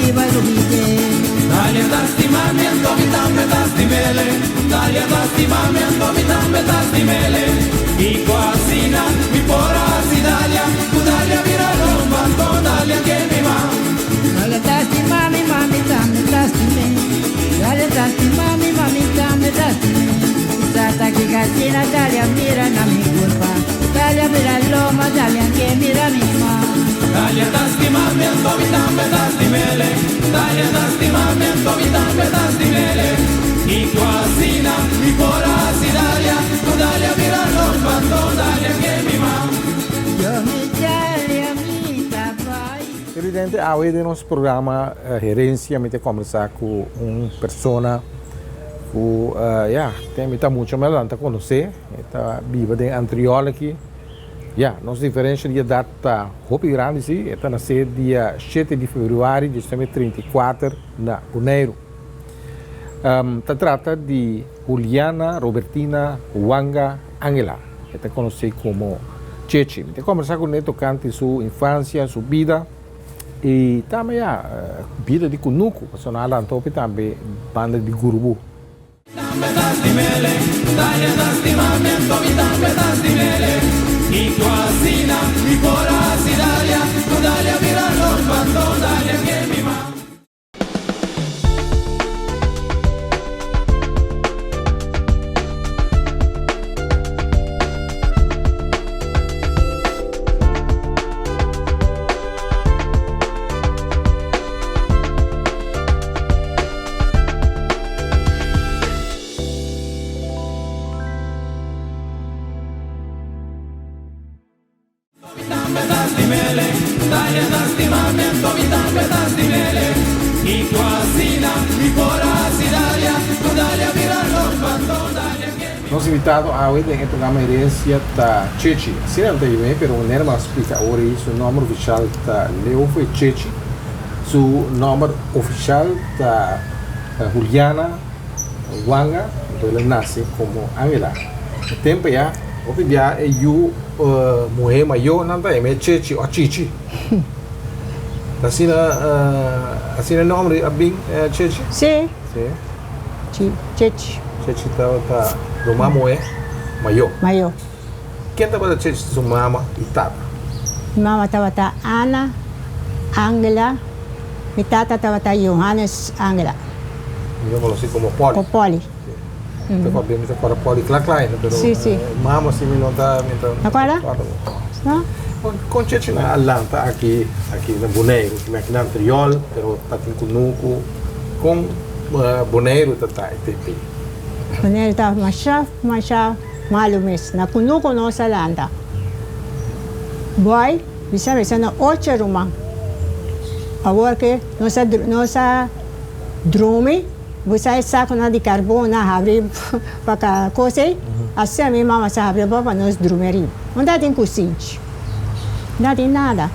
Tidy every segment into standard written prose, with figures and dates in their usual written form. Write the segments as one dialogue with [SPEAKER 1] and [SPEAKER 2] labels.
[SPEAKER 1] biba lubid'é.
[SPEAKER 2] Dalia ta stima mi anto mi tambe ta stim'ele Dalia ta stima mi anto mi tambe ta stim'ele Kiko asina mi por a hasi Dalia Ku Dalia bira lomba anto Dalia ke mi ma.
[SPEAKER 1] Dalia ta stima mi ma mi tambe ta stim'é Dalia ta stima mi ma mi tambe ta stim'é Mi sa ta kiko asina Dalia mira na mi kurpa Dalia bira lomba Dalia ke mira mi ma.
[SPEAKER 2] Dalia ta stima mi anto mi tambe ta stim'ele Dalia ta stima mi anto mi tambe ta stim'ele Kiko asina mi por a hasi Dalia Ku Dalia bira lomba anto Dalia ke mi ma.
[SPEAKER 1] Yo mi Dalia mi ta bai.
[SPEAKER 3] Evidente awe den nos programa Herencia mi ta combersa cu un persona cu ya ten mi ta mucho me lanta conoce e ta biba den Antriol aki ya nos diferencia di edad ta hopi grandi si e ta nace dia shete di februari 1934 na Boneiru ta trata di Juliana Robertina Wanga Angela e ta conoci como Chechi. Mi ta combersa cu ne tocante su infancia, su bida y tambe ya bida di cunucu, pasobra nan a lanta hopi tambe banda di Gurubu.
[SPEAKER 2] Tambe ta stim'ele, Dalia ta stima mi anto mi tambe ta stim'ele Kiko asina mi por a hasi Dalia, cu Dalia bira lomba anto Dalia ke mi ma.
[SPEAKER 3] Nos invitado awe den e programa Herencia ta Chechi. Asina nan ta yam'é, pero manera mi a splika awor ei, su nomber oficial ta Leofoy Chechi. Su nomber oficial ta Juliana Wanga, anto el a nace como Angela. E tempo ya, hopi bia e yu muhe mayo nan ta yam'é Chechi o Chichi. Ta asina, asina e nomber a bin, Chechi?
[SPEAKER 4] Si.
[SPEAKER 3] Si.
[SPEAKER 4] Chechi.
[SPEAKER 3] Chechi tabata ruman muhe mayo.
[SPEAKER 4] Mayo.
[SPEAKER 3] Ken tabata Chechi su mama y tata?
[SPEAKER 4] Mi mama tabata Ana Angela, mi tata tabata Johannes Angela.
[SPEAKER 3] Mi conoci como Poli.
[SPEAKER 4] Como Poli.
[SPEAKER 3] Mi ta mi ta corda Poli cla cla ainda, pero
[SPEAKER 4] sí, sí.
[SPEAKER 3] mama si mi no ta, mi ta
[SPEAKER 4] No corda? No?
[SPEAKER 3] Con Chechi nan a lanta aki, aki na Boneiru, mi aki na Antriol, pero ta tin cunucu. Con Boneiru ta ta e tempo ei?
[SPEAKER 4] Boneiru ta masha, masha malu mes. Na kunuku nos a lanta. Boy, bisa mi sa na ocho ruman. Awor ke nos a nos a drumi, bo sa e sakunan di karbon nan habri pa ka kos ei, asina mi mama sa habri pa nos drumi ariba. No ta tin kusinchi, no ta tin nada,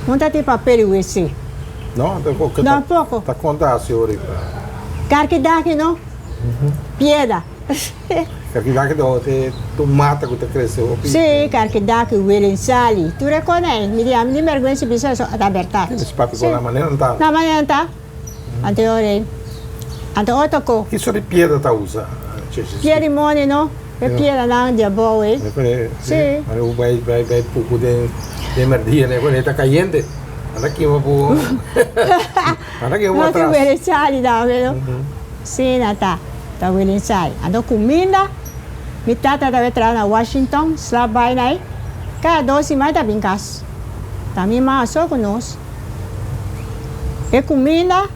[SPEAKER 4] no ta tin papel di wc.
[SPEAKER 3] No, tampoco.
[SPEAKER 4] Tampoco.
[SPEAKER 3] Ta konta hasi ahorita.
[SPEAKER 4] Karkidaki no, pieda.
[SPEAKER 3] Karkidaki ta e tomata ku ta krese hopi.
[SPEAKER 4] Sí, karkidaki, welensali, tur e kos ei. Mi di ami di mergwensa bisa eso ta bèrdat.
[SPEAKER 3] Sí, papi ku na manera nan ta.
[SPEAKER 4] Na manera nan ta. Anto e ora ei. Anto otro ko.
[SPEAKER 3] Ki sort di piedra ta usa?
[SPEAKER 4] Piedra di moni no, e piedranan di abou ei. Sí.
[SPEAKER 3] Ora bo bai bai bai puku den den merdia e ta kayente. Anda kima bo anda kima bo
[SPEAKER 4] No tin
[SPEAKER 3] atras.
[SPEAKER 4] welensali tambe no. Sí nan ta, ta welensali. Anto kuminda, mi tata tabata traha na Washington, slap bai na ei, kada dos siman e ta bin kas. Ta mi mama so ku nos. E kuminda,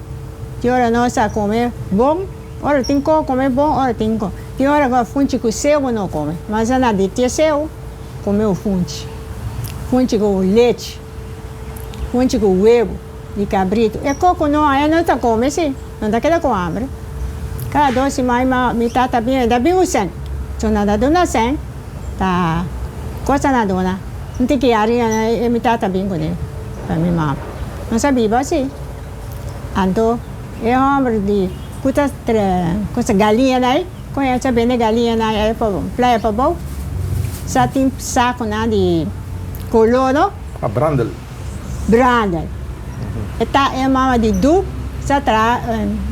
[SPEAKER 4] tin ora nos a kome bon, ora tin ko kome bon, ora tin ko. Tin ora ku a funchi ku seu bo no kome. Mas a na di te seu, kome u funchi. Funchi ku lechi. Funchi ku webu di kabritu. E koko no aya no ta kome si, no ta keda ku hambre. Kada dos siman mi tata bin, e ta bin ku sèn. So nan ta duna sèn, ta cosa nan duna. Un tiki harinha e mi tata bin kuné pa mi mama. Nos a biba asi. Anto e hòmber di ku ta cosa galiña nan ei, kon e sa bende galiña nan ei pa playa pabou, sa tin sakunan di koló no.
[SPEAKER 3] A brandel.
[SPEAKER 4] Brandel. E ta e mama di Du sa traha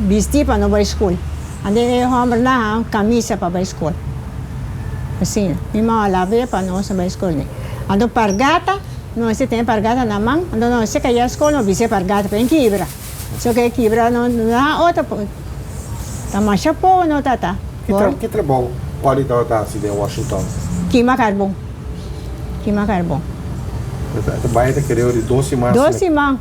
[SPEAKER 4] bisti pa no bai skol. Ande e hombernan haña kamisa pa bai skol. Asina. Mi mama lav'é pa nos no bai skol ni. Anto pargata, nos a tene pargata na man, anto nos a kaya skol nos bisti e pargata pa e kibra. So ke e kibra no no haña otro. Ta masha poco no tata.
[SPEAKER 3] Ki trabou Polly tabata hasi den Washington?
[SPEAKER 4] Kima karbon. Kima karbon.
[SPEAKER 3] E ta bai ta kereo di dos siman.
[SPEAKER 4] Dos siman.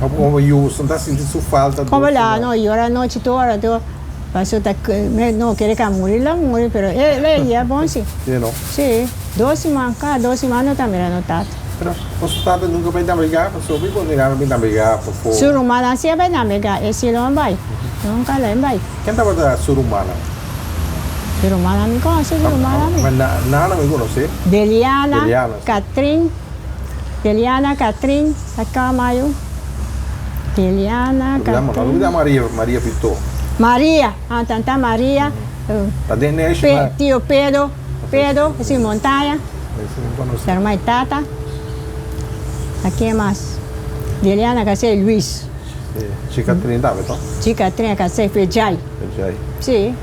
[SPEAKER 3] Como yu no ta sinti su falta dos siman?
[SPEAKER 4] Como la no yora anochi tur ora tur paso ta no kere ka muri la muri pero e la e yia bon si.
[SPEAKER 3] Si no?
[SPEAKER 4] Si dos siman cada dos siman no ta mira no tata.
[SPEAKER 3] Pero boso tata nunca bai nabega pasobra mi por mira no bai nabega pafo.
[SPEAKER 4] Su rumannan si a bai nabega e si lo a bai nunca lo a bai.
[SPEAKER 3] Ken tabata su rumannan?
[SPEAKER 4] Su rumannan mi conoce su rumannan mi.
[SPEAKER 3] Nana mi conoce.
[SPEAKER 4] Deliana, Catrin, Deliana, Catrin, ta cama yu. Deliana, Catrin.
[SPEAKER 3] No Maria, Maria Vito.
[SPEAKER 4] Maria, ah tanta Maria.
[SPEAKER 3] Ta den neshi ma.
[SPEAKER 4] Tio Pedro, Pedro, esi Montaña.
[SPEAKER 3] Esi mi conoce.
[SPEAKER 4] Su hermana y tata. A ken mas? Deliana casé Luis.
[SPEAKER 3] Si Catrin tambe to?
[SPEAKER 4] Si Catrin a casé Fejay.
[SPEAKER 3] Fejay.
[SPEAKER 4] Si.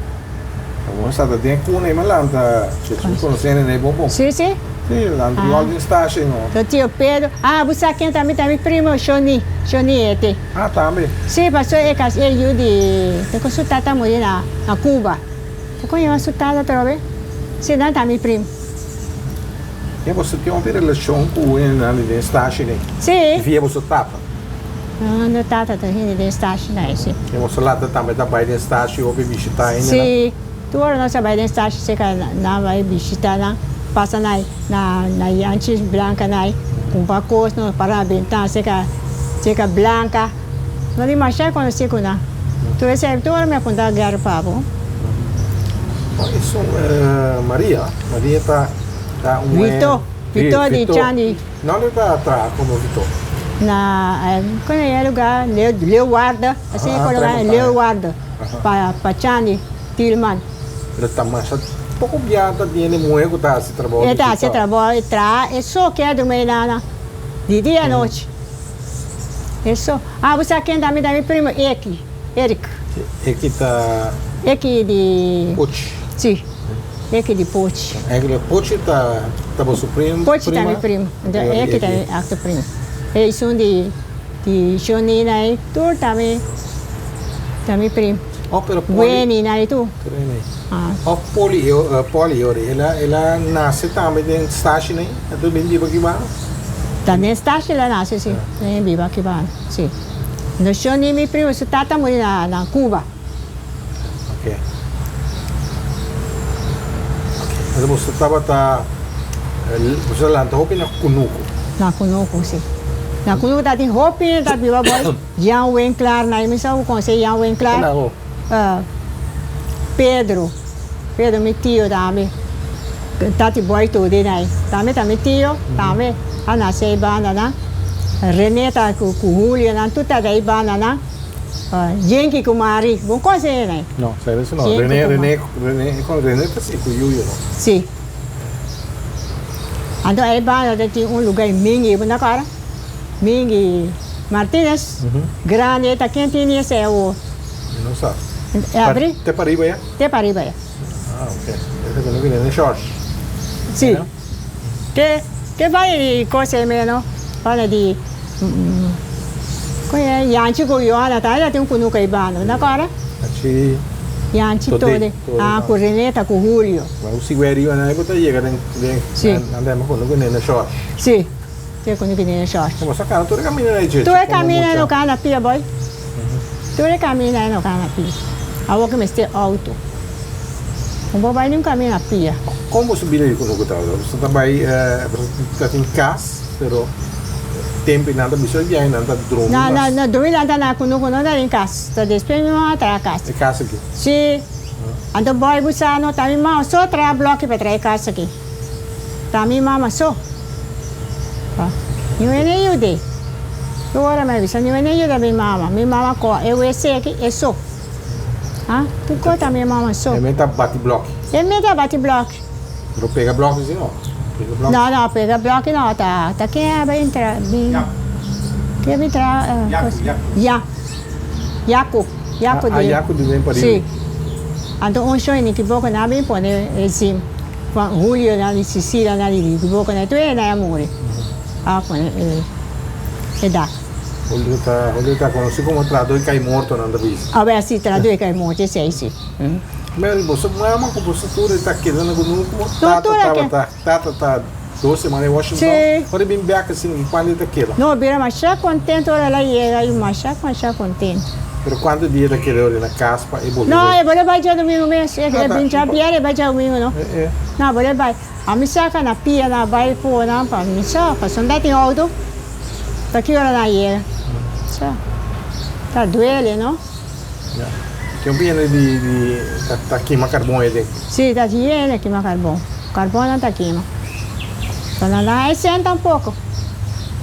[SPEAKER 3] Bo sa ta den cuna y malanta mi conoce nene bon bon.
[SPEAKER 4] Si si.
[SPEAKER 3] Si lanta igual den stasha y no.
[SPEAKER 4] To tio Pedro ah bo sa ken tambe ta mi primo Shoni Shoni ete.
[SPEAKER 3] Ah tambe.
[SPEAKER 4] Si paso e cas e yu di te con su tata muri na na Cuba te con yama su tata atrobe si nan ta mi primo.
[SPEAKER 3] E boso tin hopi relacion cu hendenan di den stasha ne?
[SPEAKER 4] Si.
[SPEAKER 3] Via boso tata?
[SPEAKER 4] No tata ta hende den stasha na si.
[SPEAKER 3] E boso lata tambe ta bay den stasha hopi bishita hendenan?
[SPEAKER 4] Si. Tur ora nos a bay den stasha cerca nan bay bishita nan pasa na na na Yanchi Blanca na cumpra cos nos para na bentana cerca cerca Blanca. No di masha conoci cu nan. Tur esey tur ora mi a punta Gary pa bo.
[SPEAKER 3] Esun Maria, Maria ta ta un
[SPEAKER 4] Vito, Vito di Chandi.
[SPEAKER 3] Nonde ta traha como Vito?
[SPEAKER 4] Na con e lugar Leeuwarden, asina e lugar Leeuwarden pa pa Chandi Tilman.
[SPEAKER 3] Pero ta masha poco bia ta tiene muhe cu ta haci trabou di
[SPEAKER 4] E ta haci trabou, e traha e so keda durmi na di dia anochi. Eso. Ah, bo sa ken ta mi? Ta mi primo Eki, Eric.
[SPEAKER 3] Eki ta.
[SPEAKER 4] Eki di.
[SPEAKER 3] Pochi.
[SPEAKER 4] Si, Eki di Pochi.
[SPEAKER 3] Eki di Pochi ta, ta boso prim,
[SPEAKER 4] Pochi ta mi primo. Eki ta mi otro primo. E esun di, di Shonina ei, tur ta mi, ta mi primo.
[SPEAKER 3] Oh, pero Poli.
[SPEAKER 4] Wenina ei tur.
[SPEAKER 3] Wenina. Ah. Oh, Poli, Poli, ora, el a, el a nace tambe den Stashi nei? El ta bin biba kiba?
[SPEAKER 4] Ta den Stashi el a nace, si. El biba kiba, si. No shon mi primo, su tata muri na, na Cuba.
[SPEAKER 3] Ok. Ok. Entonces boso tabata, boso a lanta hopi na Cunucu?
[SPEAKER 4] Na Cunucu, si. Na Cunucu tabatin hopi ta biba boy. Jan Winklaar, na mi sa bo conoce Jan Winklaar?
[SPEAKER 3] Claro.
[SPEAKER 4] Pedro, Pedro mi tio tambe, tati boy tur den ai, tambe ta mi tio, tambe a nace ei banda nan, Rene ta cu Julio nan tur ta ei banda nan, Jenky cu Mari, bo conoce e nan?
[SPEAKER 3] No, sa eso no, Rene, Rene, Rene, Rene ta si cu Yuyo no?
[SPEAKER 4] Si, anto ei banda ta tin un lugar mingi, bo no acorda? Mingi Martinez, grandi ta ken tin esei awor?
[SPEAKER 3] Mi no sa.
[SPEAKER 4] E abri?
[SPEAKER 3] Te pariba ya?
[SPEAKER 4] Te pariba ya.
[SPEAKER 3] Ah, ok. Ese ku no bini den shorts.
[SPEAKER 4] Si. Te, te banda di kos ei meno, banda di, kon e Yanchi ku Johanna ta, ela tin un kunuku ei banda, no acorda?
[SPEAKER 3] Achi.
[SPEAKER 4] Yanchi Tode. Ah, ku Reneta ku Julio.
[SPEAKER 3] Ma ku sigui ariba nan ei bo ta yega den, den, nan ta yama kunuku den shorts.
[SPEAKER 4] Si. Te ku no bini na short.
[SPEAKER 3] Bo sa kana tur e kaminda na e jechi
[SPEAKER 4] Tur e kaminda no kana na pia boy. Tur e kaminda no kana na pia. Awor ku mester auto. No por bai ningun kaminda na pia.
[SPEAKER 3] Kon boso bira di kunuku ta? Boso ta bai boso ta tin kas pero tempu nan ta bisa biahe nan ta drumi
[SPEAKER 4] mas. Na na drumi nan ta na kunuku no ta den kas. Ta despues mi mama traha kas.
[SPEAKER 3] E kas aki?
[SPEAKER 4] Si. Anto boy bo sa no ta mi mama so traha bloki pa traha e kas aki. Ta mi mama so. Niun hende yud'é. Tur ora mi a bisa, niun hende yuda mi mama. Mi mama koha e wc aki, e so. Ha? Tur kos ta mi mama so.
[SPEAKER 3] E mester ta bati bloki.
[SPEAKER 4] E mester ta bati bloki.
[SPEAKER 3] Pero pega bloki si no? Pega bloki.
[SPEAKER 4] No, no, pega bloki no. Ta, ta ken a bai entra bin. Ke mi tra
[SPEAKER 3] Yaku, Yaku.
[SPEAKER 4] Ya. Yaku, Yaku
[SPEAKER 3] Ah,
[SPEAKER 4] di.
[SPEAKER 3] Yaku di den pariba.
[SPEAKER 4] Si. Anto un shon ni kiboko nan a bin pone e zim. Juan Julio nan di Cecilia nan di kiboko nan tur nan a muri. A pone e e dak.
[SPEAKER 3] Julio ta Julio ta konosí komo trahadó di kai morto nan ta bisa.
[SPEAKER 4] Awe si trahadó di kai morto esei si.
[SPEAKER 3] Mary boso mama ku boso tur e ta keda na kunuku
[SPEAKER 4] No
[SPEAKER 3] tata
[SPEAKER 4] tur a ke.
[SPEAKER 3] tabata tata ta dos semana den Washington
[SPEAKER 4] Si.
[SPEAKER 3] ora e bin bek asin ki kuantu e ta keda?
[SPEAKER 4] No bira masha kontento ora el a yega i masha masha kontento.
[SPEAKER 3] Pero kuantu dia e ta keda ora na kas pa e bolbe
[SPEAKER 4] No
[SPEAKER 3] bai?
[SPEAKER 4] e bolbe bai djadumingu mes e
[SPEAKER 3] Ah ta
[SPEAKER 4] bin djabièrnè e bai djadumingu no.
[SPEAKER 3] E e.
[SPEAKER 4] No a bolbe bai. Ami saka na pia nan bai for nan pa mi sa pasobra nan ta tin outo ta ki ora nan yega sa ta duele no.
[SPEAKER 3] Ya. Tin un hende di di ta ta kima karbon ei den.
[SPEAKER 4] Si ta hende kima karbon. Karbon nan ta kima. Pero nan ta haña sèn tampoko.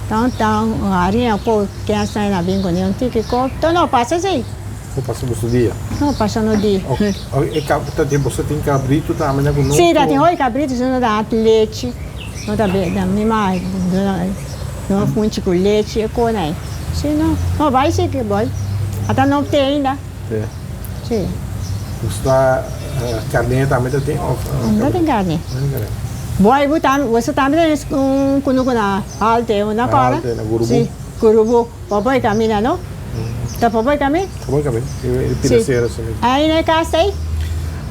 [SPEAKER 4] Ta ta un haria ku kèns nan a bin kuné un tiki kop. To no pasa esei.
[SPEAKER 3] No pasa boso dia.
[SPEAKER 4] No pasa no dia.
[SPEAKER 3] E kab ta tin boso tin kabritu tambe nan ku no.
[SPEAKER 4] Si ta tin hopi kabritu si no ta lechi. No ta be ta mi ma duna no funchi ku lechi e kona ei. Si no, no bai si ke boi. Ata no te ainda.
[SPEAKER 3] Te.
[SPEAKER 4] Si.
[SPEAKER 3] Boso ta karné tambe ta tin of?
[SPEAKER 4] No tin karné.
[SPEAKER 3] No tin karné.
[SPEAKER 4] Boi bo tambe, boso tambe tin un kunuku na halte, na kòrda?
[SPEAKER 3] Halte, na Gurubu.
[SPEAKER 4] Si, Gurubu. Pa boi kaminda no? Ta pa boi kaminda?
[SPEAKER 3] Pa boi kaminda, e pida sera si.
[SPEAKER 4] Ai na e kas ei?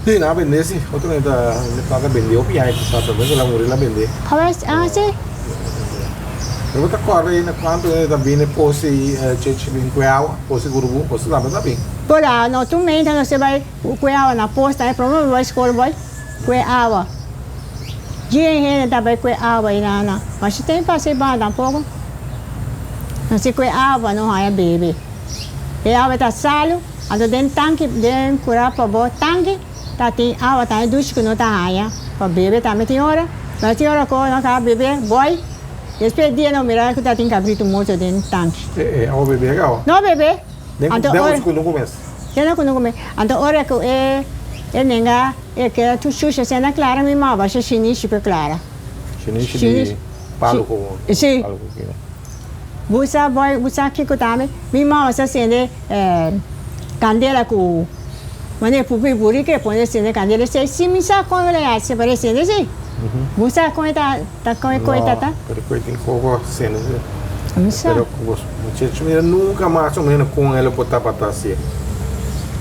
[SPEAKER 3] Si, nan a bende si. Otro nan ta, mi tata bende hopi aña pasá, pero el a muri el a bende.
[SPEAKER 4] Ah, si?
[SPEAKER 3] Pero bo ta kòrda ei na kuantu hende ta bini pos di Chechi bin kue awa, pos di Gurubu, boso tambe ta bin?
[SPEAKER 4] Por a no, tur meinta nos ta bai kue awa na pos tambe, prome bo bai skol bai kue awa. Dje hende ta bai kue awa ei na na, ma si ten pasa ei banda tampoko. Nos tin kue awa no haña bebe. E awa ta salu, anto den tanki, den kura pa bo tanki ta tin awa tambe dushi ku no ta haña pa bebe tambe tin ora. Pero tin ora ku no kaba bebe boi, despues dia no mira ku ta tin kabritu morto den tanki.
[SPEAKER 3] E e awa bebe kaba?
[SPEAKER 4] No bebe.
[SPEAKER 3] Den
[SPEAKER 4] Anto
[SPEAKER 3] den
[SPEAKER 4] ora
[SPEAKER 3] nos ku no kumes?
[SPEAKER 4] Den nos ku no kumes. Anto ora ku e e nenga e keda tur shusha asina klara mi mama basha shinishi pa e klara.
[SPEAKER 3] Shinishi di palu ku
[SPEAKER 4] Si.
[SPEAKER 3] palu ku kina.
[SPEAKER 4] Bo sa boy bo sa kiko tambe mi mama sa sende kandela ku manera pupi buriko e pone sende kandela esei si mi sa kon el a hasi para e sende si bo sa kon e ta ta kon e koi ta ta.
[SPEAKER 3] No pero koi tin koko sende si.
[SPEAKER 4] Mi sa.
[SPEAKER 3] Pero ku muchacho mira nunka mas o menos kon el a por tabata hasi.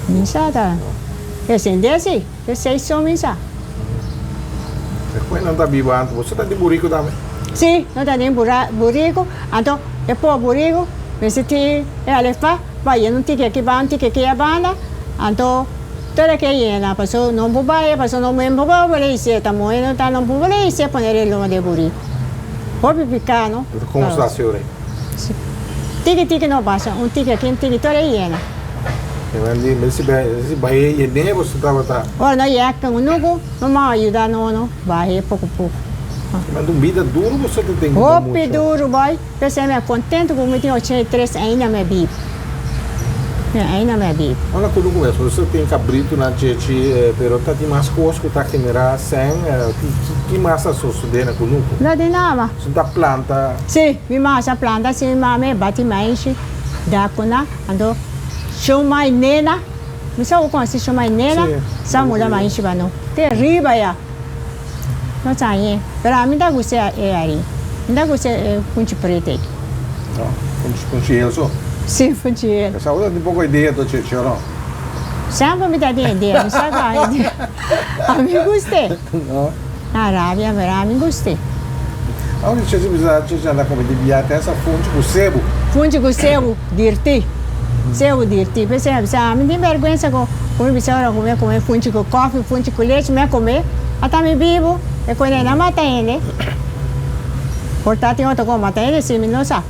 [SPEAKER 4] Mi sa ta e sende si. Esei so mi sa.
[SPEAKER 3] Despues nan ta biba anto. Boso ta di buriku tambe?
[SPEAKER 4] Si, no ta den buriku. Anto e por buriku mester tin e alefá pa yena un tiki aki banda, un tiki aki banda. Anto tur e ke yena paso no por bai, paso no por bole hise, ta moe no ta no por bole hise pone den loma den buriku. Hopi piká no.
[SPEAKER 3] Anto komo sa hasi ora ei?
[SPEAKER 4] Tiki tiki no pasa, un tiki aki un tiki tur e yena.
[SPEAKER 3] Si bahe yen'é boso tabata.
[SPEAKER 4] Ora no yega ku nuku, no mau a yuda no no, bahe poko poko.
[SPEAKER 3] Manda un bida duru boso ta tin ku bo mucho.
[SPEAKER 4] Hopi duru boy, p'esei mi a kontentu ku mi tin 83 ainda mi a biba. Mi ainda mi a biba.
[SPEAKER 3] Ora ku nuku mes, boso tin kabritunan chechi, pero ta tin mas kos ku ta generá sèn, ki mas ta sosodé na kunuku?
[SPEAKER 4] No tin nada.
[SPEAKER 3] Boso ta planta?
[SPEAKER 4] Si, mi mama sa planta, si mi mama e bati maishi, da ku nan. Anto shomai nena, mi sa bo konosi shomai nena, sa muda maishi pa no. Te riba ya, no sa añe, pero ami ta gusta e arin, mi ta gusta e funchi preto ei.
[SPEAKER 3] No, funchi hel so?
[SPEAKER 4] Si, funchi hel.
[SPEAKER 3] Sa bo ta tin poko idea to chechi o no?
[SPEAKER 4] Semper mi ta tin idea, mi sa ku ami gusta.
[SPEAKER 3] No.
[SPEAKER 4] Na rabia, pero ami gusta.
[SPEAKER 3] Aunke chechi bisa chechi anda come di biaha ten sa funchi cu sebu.
[SPEAKER 4] Funchi cu sebu dirti. Sebu dirti. P'esei mi a bisa ami tin berguensa cu cu mi bisa ora cu mi a come funchi cu kofi, funchi cu lechi mi a come. Ata mi bibu e kone na mata hende. Por ta tin otro cu a mata hende si mi no sa.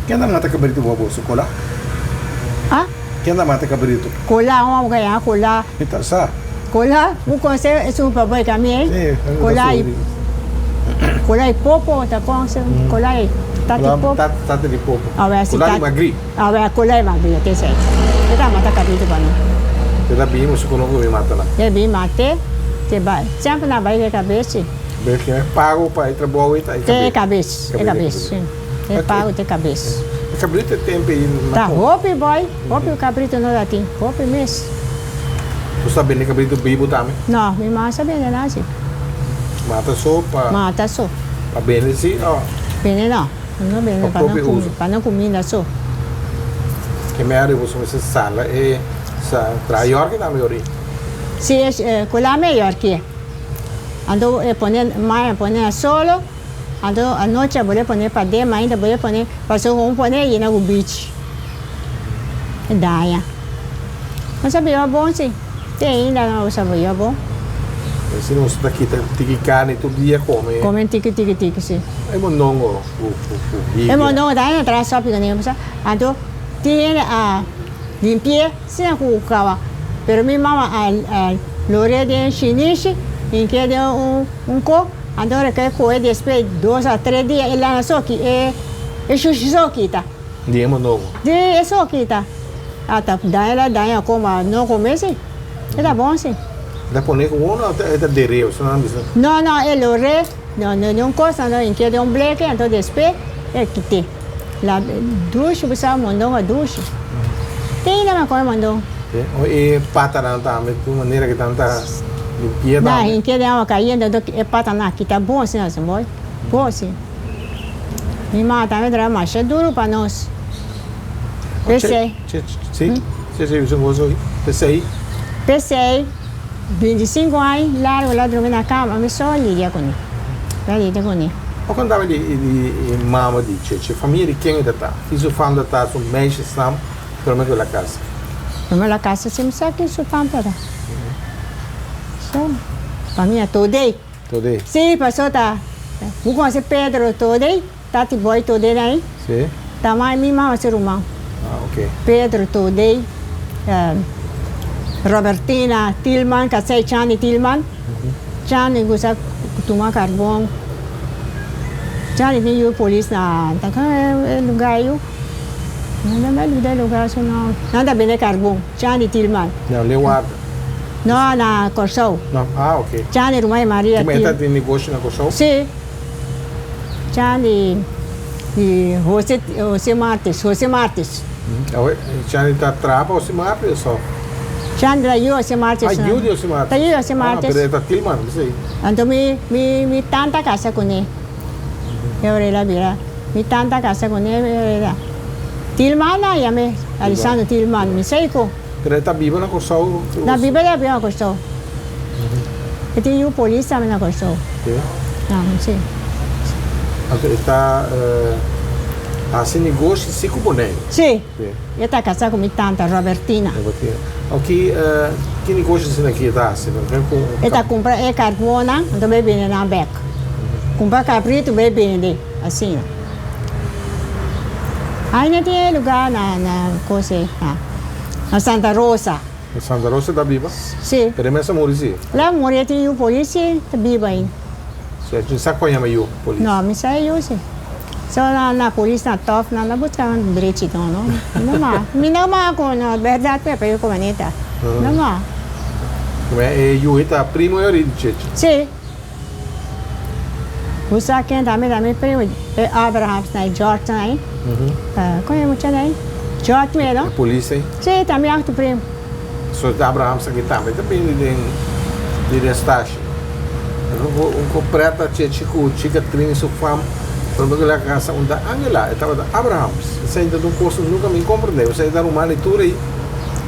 [SPEAKER 3] Ken ta mata cabrito bo boso cola?
[SPEAKER 4] Ah?
[SPEAKER 3] Ken ta mata cabrito?
[SPEAKER 4] Cola, un homber cu a yama cola.
[SPEAKER 3] Mi ta sa.
[SPEAKER 4] Cola, bu conoce esun pa bai cami ey?
[SPEAKER 3] Sí,
[SPEAKER 4] Cola y cola y popo ta conoce cola y tati popo.
[SPEAKER 3] Tati di popo.
[SPEAKER 4] Awe si
[SPEAKER 3] Cola di magri.
[SPEAKER 4] Awe cola y magri te esey. E ta mata cabrito pa no.
[SPEAKER 3] Te ta bini boso conoco cu mi mata nan.
[SPEAKER 4] Te bin mate, te bai. Semper nan bai ke cabes si.
[SPEAKER 3] Be ke pago pa e trabou ey ta e cabes.
[SPEAKER 4] Te cabes, e cabes si. Te pago te cabes.
[SPEAKER 3] E cabrito e tempo ei na
[SPEAKER 4] Ta hopi boy, hopi cabrito no ta tin, hopi mes.
[SPEAKER 3] Bo sa bende cabrito bibo tambe?
[SPEAKER 4] No, mi mama sa bende nan si.
[SPEAKER 3] Mata so pa.
[SPEAKER 4] Mata so.
[SPEAKER 3] Pa bende si o?
[SPEAKER 4] Bende no, no bende
[SPEAKER 3] pa propio uso.
[SPEAKER 4] Pa no cuminda so.
[SPEAKER 3] Ke meri bo sa mester sala e sa traha yorki tambe ori?
[SPEAKER 4] Si, e kula me yorki. Anto e pone maya pone na solo. Anto anochi a bole pone paden mainta bole pone pasobra ku un pone e yena ku bichi e daña. Nos a biba bon si, te ainda nos a biba bon.
[SPEAKER 3] Si nos ta kita tiki karni tur dia kome.
[SPEAKER 4] Kome tiki tiki tiki si.
[SPEAKER 3] E mondongo ku bibi.
[SPEAKER 4] E mondongo ta ainda tras sopi ku ne. Anto tin hende a limpi'e sina ku kawa pero mi mama a lor'e den shinishi hink'e den un kop. Anto ora ke kohe despues dos a tres dia e lana so ki e e shushi so kita.
[SPEAKER 3] Di e mondongo.
[SPEAKER 4] Di e so kita. Ata daña la daña koma no kome si. E ta bon si.
[SPEAKER 3] E ta pone ku uno o e ta der'e o nan bisa?
[SPEAKER 4] No no e lo re no no un kos anto inke den un bleke anto despues e kite. La dushi bo sa mondongo dushi. Te ainda mi a kome mondongo.
[SPEAKER 3] E patanan tambe di un manera ki nan ta limpi'e
[SPEAKER 4] Na
[SPEAKER 3] tambe.
[SPEAKER 4] hinke den awa kayente anto e patanan a kita bon asina si boy. Bon si. Mi mama tambe traha masha duru pa nos. P'esei.
[SPEAKER 3] Si, si si usa goso p'esei.
[SPEAKER 4] P'esei 25 aña largu la drumi na kama mi so lidia kuné. Mi a lidia kuné.
[SPEAKER 3] Bo kontami di e mama di Cheche, famia di ken e ta ta? Ki su fam ta ta, su meisjesnaam? Prome ku el a kasa.
[SPEAKER 4] Prome el a kasa si mi sa ki su pampa ta. So, famia Todey.
[SPEAKER 3] Todey.
[SPEAKER 4] Si, paso ta, bo konoce Pedro Todey, Tati Boy Todey na ei?
[SPEAKER 3] Si.
[SPEAKER 4] Ta mai mi mama su ruman.
[SPEAKER 3] Ah, ok.
[SPEAKER 4] Pedro Todey, Robertina Tilman, kasei Chani Tilman. Chani gusta tuma karbon. Chani tin yu polis na, ta e lugar yu. No me olvida e lugar su nomber. Nan ta bende carbon. Chani Tilman.
[SPEAKER 3] Na Leeuwarden?
[SPEAKER 4] No, na Kòrsou.
[SPEAKER 3] No, ah, ok.
[SPEAKER 4] Chani ruman di Maria
[SPEAKER 3] Tilman. E ta tin negoshi na Kòrsou?
[SPEAKER 4] Si. Chani di Jose, Jose Martes, Jose Martes.
[SPEAKER 3] Awe, Chani ta traha pa Jose Martes o so?
[SPEAKER 4] Chani ta yu Jose Martes.
[SPEAKER 3] Ah, yu di Jose Martes.
[SPEAKER 4] Ta yu di Jose Martes.
[SPEAKER 3] Ah, pero e ta Tilman, si.
[SPEAKER 4] Anto mi, mi, mi tanta kasa kuné. E ora el a bira. Mi tanta casa cu ne era Tilman nan yam'e, Alisandro Tilman, mi sa ico.
[SPEAKER 3] Pero e ta biba na Corsou?
[SPEAKER 4] Na biba ta biba na Corsou. E tin yu polis tambe na Corsou.
[SPEAKER 3] Si?
[SPEAKER 4] Na, si.
[SPEAKER 3] Anto e ta haci negoshi si cu Boneiru?
[SPEAKER 4] Si. E ta casa cu mi tanta Robertina.
[SPEAKER 3] Robertina. Ki ki negoshi asina ki e ta haci?
[SPEAKER 4] E ta cumpra e carbonan anto bay bende nan bek. Cumpra cabrito bay bende. Asina. Aina tin e lugar na na cosa ei, na na Santa Rosa.
[SPEAKER 3] Na Santa Rosa ta biba?
[SPEAKER 4] Si.
[SPEAKER 3] Pero e mes a muri si?
[SPEAKER 4] El a muri, e tin yu polis si ta biba ainda.
[SPEAKER 3] Si, mi sa kon yama yu polis.
[SPEAKER 4] No, mi sa e yu si. So na na polis na tof nan ta buska nan drechi no no. No ma. Mi no ma ku no berdad pepe yu komanita. No ma.
[SPEAKER 3] E yu ei ta primo e ori di Chechi?
[SPEAKER 4] Si. Bo sa ken ta mi ta mi primo e Abrahams na e George na ei. Kon e mucha na ei? George mi no?
[SPEAKER 3] E polis ei?
[SPEAKER 4] Si, ta mi aktu primo.
[SPEAKER 3] So e Abrahams aki tambe ta bini den di den stashi. Un ko preta chechi ku chica trini su fam prome ku el a kasa un ta Angela e tabata Abrahams. Esei ta un kos ku nunka mi komprende. Esei ta ruman di tur ei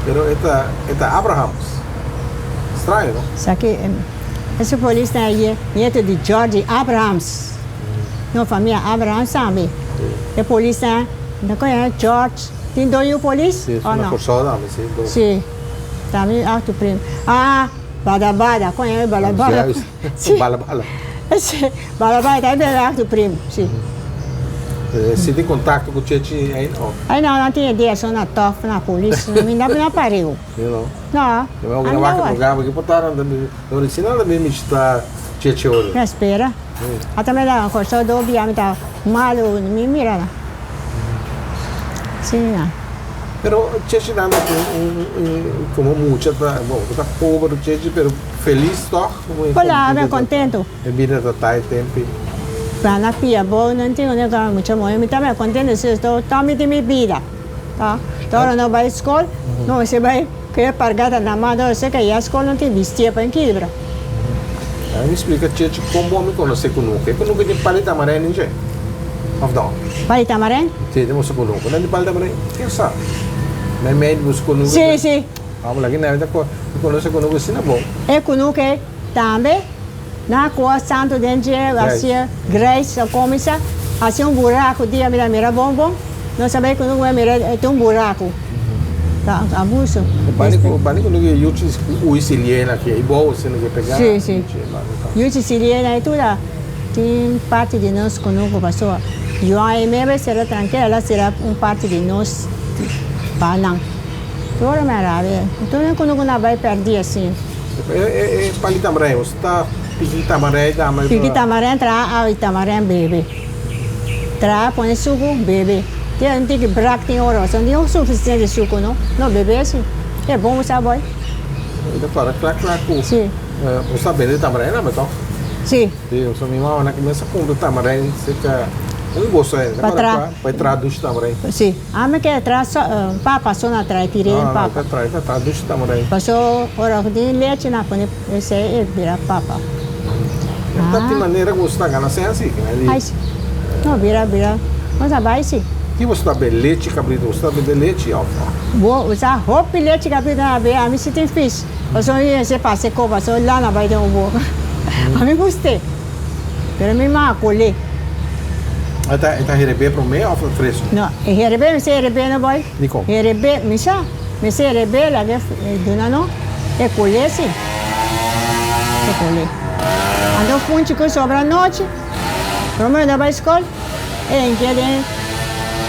[SPEAKER 3] pero e ta e ta Abrahams. Straño no?
[SPEAKER 4] Sa ki E su polisnan e nieto di Georgie Abrahams. No famia Abrahams tambe. E polisnan no kono George tin dos yu polis
[SPEAKER 3] Si,
[SPEAKER 4] o
[SPEAKER 3] na
[SPEAKER 4] no?
[SPEAKER 3] Kòrsou tambe si, dos.
[SPEAKER 4] Si, tambe aktu prim. Ah, bada bada, kono e bada bada?
[SPEAKER 3] Si, bala bala.
[SPEAKER 4] Si, bala bala tambe aktu prim, si.
[SPEAKER 3] Si tin kontakto ku Chechi ainda o?
[SPEAKER 4] Ai no, nan tin idea, son na tòf na polis, mi no pareu.
[SPEAKER 3] You know.
[SPEAKER 4] No.
[SPEAKER 3] Yo me voy a programa que botaron de original de mi está cheche oro.
[SPEAKER 4] Me espera. Ata me da corso do bia mi ta malo mi mira na. Sí na.
[SPEAKER 3] Pero cheche nanda como mucha ta, bon, ta pobre cheche pero feliz toch?
[SPEAKER 4] Hola, me contento.
[SPEAKER 3] E vida ta tai tempi.
[SPEAKER 4] Plana pia bo no tin un ka mucha moe mi ta mira contento si esto ta mi tin mi bida ta ta ora no bai school no mester bai ku e pargata na man ora se ka ya school no tin bistie pa kibra.
[SPEAKER 3] Ami splika Chechi kon bo mi konosé kunuku. E kunuku tin pali tamarén den dje òf no?
[SPEAKER 4] Pali tamarén?
[SPEAKER 3] Si, den boso kunuku. Nan tin pali tamarén? Ken sa? Meimei di boso kunuku.
[SPEAKER 4] Si, si.
[SPEAKER 3] Amo laki nan mi ta konosé kunuku asina bon.
[SPEAKER 4] E kunuku ei tambe nan a koha santu den dje, hasié grijs a kuminsá hasi un buraku dia mi ta mira bon bon no sabé kunuku mi a mira e tin un buraku. Ta abuso.
[SPEAKER 3] Bani ku bani kunuku e yuchi ui siliena aki ei bou asina ke pegá.
[SPEAKER 4] Si, si. Yuchi siliena ei tur a tin parti di nos kunuku pasobra Juan ei mebe sera trankil el a sera un parti di nos pa nan. Tur mi a rabia. Tur mi kunuku na bai pèrdí asin.
[SPEAKER 3] E pali tamarijn, bo ta piki tamarijn tambe?
[SPEAKER 4] Piki tamarijn, traha awa di tamarijn bebe. Traha pone suku, bebe. Tin un tiki brak tin ora, pasobra no tin sufisiente suku no. No bebe asin. E bon bo sa boy.
[SPEAKER 3] E ta para kla kla ku bo sa bende tamarijn tambe toh?
[SPEAKER 4] Si.
[SPEAKER 3] Si, pasobra mi mama na kuminsa kumpra tamarijn serka un goso ainda.
[SPEAKER 4] Pa traha.
[SPEAKER 3] Pa e traha dushi tamarijn.
[SPEAKER 4] Si. Ami ke tra so papa so na trae tire den papa.
[SPEAKER 3] No, no, ta trae dushi tamarijn.
[SPEAKER 4] Paso ora ku tin lechi na pone esei e bira papa.
[SPEAKER 3] Ta tin manera ku boso ta gana sen asi?
[SPEAKER 4] Ai si. No bira bira nos a bai si.
[SPEAKER 3] Ki boso ta bebe lechi kabrito? Boso ta bebe lechi of no?
[SPEAKER 4] Bo usa hopi lechi kabrito na bebe ami si tin fis. Paso mi mester pasa e kopa paso lana bai den un boka. Ami gust'é. Pero mi mama kole.
[SPEAKER 3] E ta e ta herebé promé òf ta fresku?
[SPEAKER 4] No, e herebé mester herebé no boy.
[SPEAKER 3] Dikon?
[SPEAKER 4] Herebé, mi sa, mester herebé laga e duna no, e kole si, e kole. Anto funchi ku sobra anochi, promé no bai skol, e henter den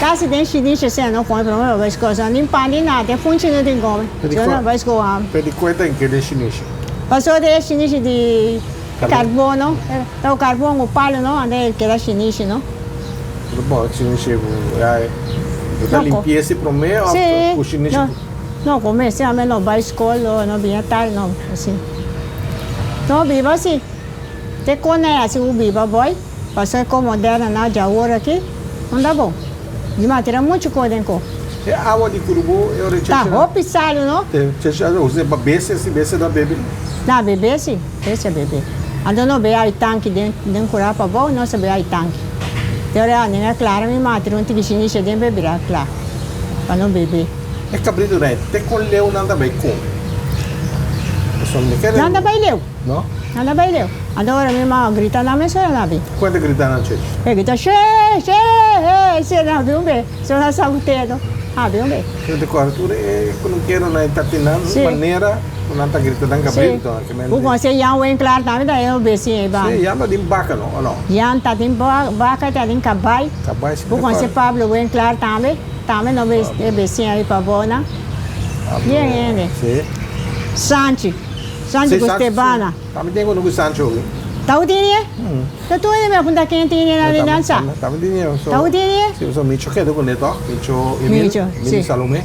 [SPEAKER 4] kasi den shinishi asina no kome promé no bai skol, so nin pan ni nada, e funchi no tin kome, so no bai skol hamber.
[SPEAKER 3] Pero di kue ta henter den shinishi?
[SPEAKER 4] Pasobra e shinishi di. Carbon no, ta carbon cu palo no, anda el keda shinishi no.
[SPEAKER 3] Pero bon shinishi cu e ta limpieza si prome of cu shinishi?
[SPEAKER 4] No, no come si ame no bay school o no bini tarde no asi. No biba si, te con e asi cu biba boy, pasobra e co moderno na djawor aki no ta bon. Di matera mucho co den co.
[SPEAKER 3] E awa di curubu e ora e
[SPEAKER 4] Ta hopi salu no.
[SPEAKER 3] Cheche a usa pa bese si bese ta bebe.
[SPEAKER 4] Na bebe si, bese bebe. Anto no bebe ai tanki den den cura pa bou no sa bebe ai tanki. Te ora a nenga clara mi matera un tiki shinishi den pe bira cla pa no bebe.
[SPEAKER 3] E cabrito rei te con leu nan ta bay come. Pasobra mi kere.
[SPEAKER 4] Nan ta bay leu.
[SPEAKER 3] No?
[SPEAKER 4] Nan ta bay leu. Anto ora mi mama grita nan mesora nan bin.
[SPEAKER 3] Cuenta grita nan cheche?
[SPEAKER 4] E grita she she he she nan bin un be. So nan sa cu tedo. A bin un be.
[SPEAKER 3] Pero di cor tur e cunukeronan e ta tin nan manera cu nan ta grita nan cabrito.
[SPEAKER 4] Si. Cu conse Jan Winklaar tambe ta e un besin ey banda.
[SPEAKER 3] Si, Jan ta tin baca no, o no?
[SPEAKER 4] Jan ta tin baca, ta tin cabay.
[SPEAKER 3] Cabay si.
[SPEAKER 4] Cu conse Pablo Winklaar tambe, tambe no e besin ey pabou nan. Bien hende.
[SPEAKER 3] Si.
[SPEAKER 4] Sanchi. Sancho ku Stebana.
[SPEAKER 3] Tambe tin ku Sancho hopi.
[SPEAKER 4] Ta u tini e? Ta tur hende mi a punta ken tini na di nan sa.
[SPEAKER 3] Tambe tini e.
[SPEAKER 4] Ta u tini e?
[SPEAKER 3] Si, pasobra Micho keda kuné tòg. Micho Emil, Emil Salomé.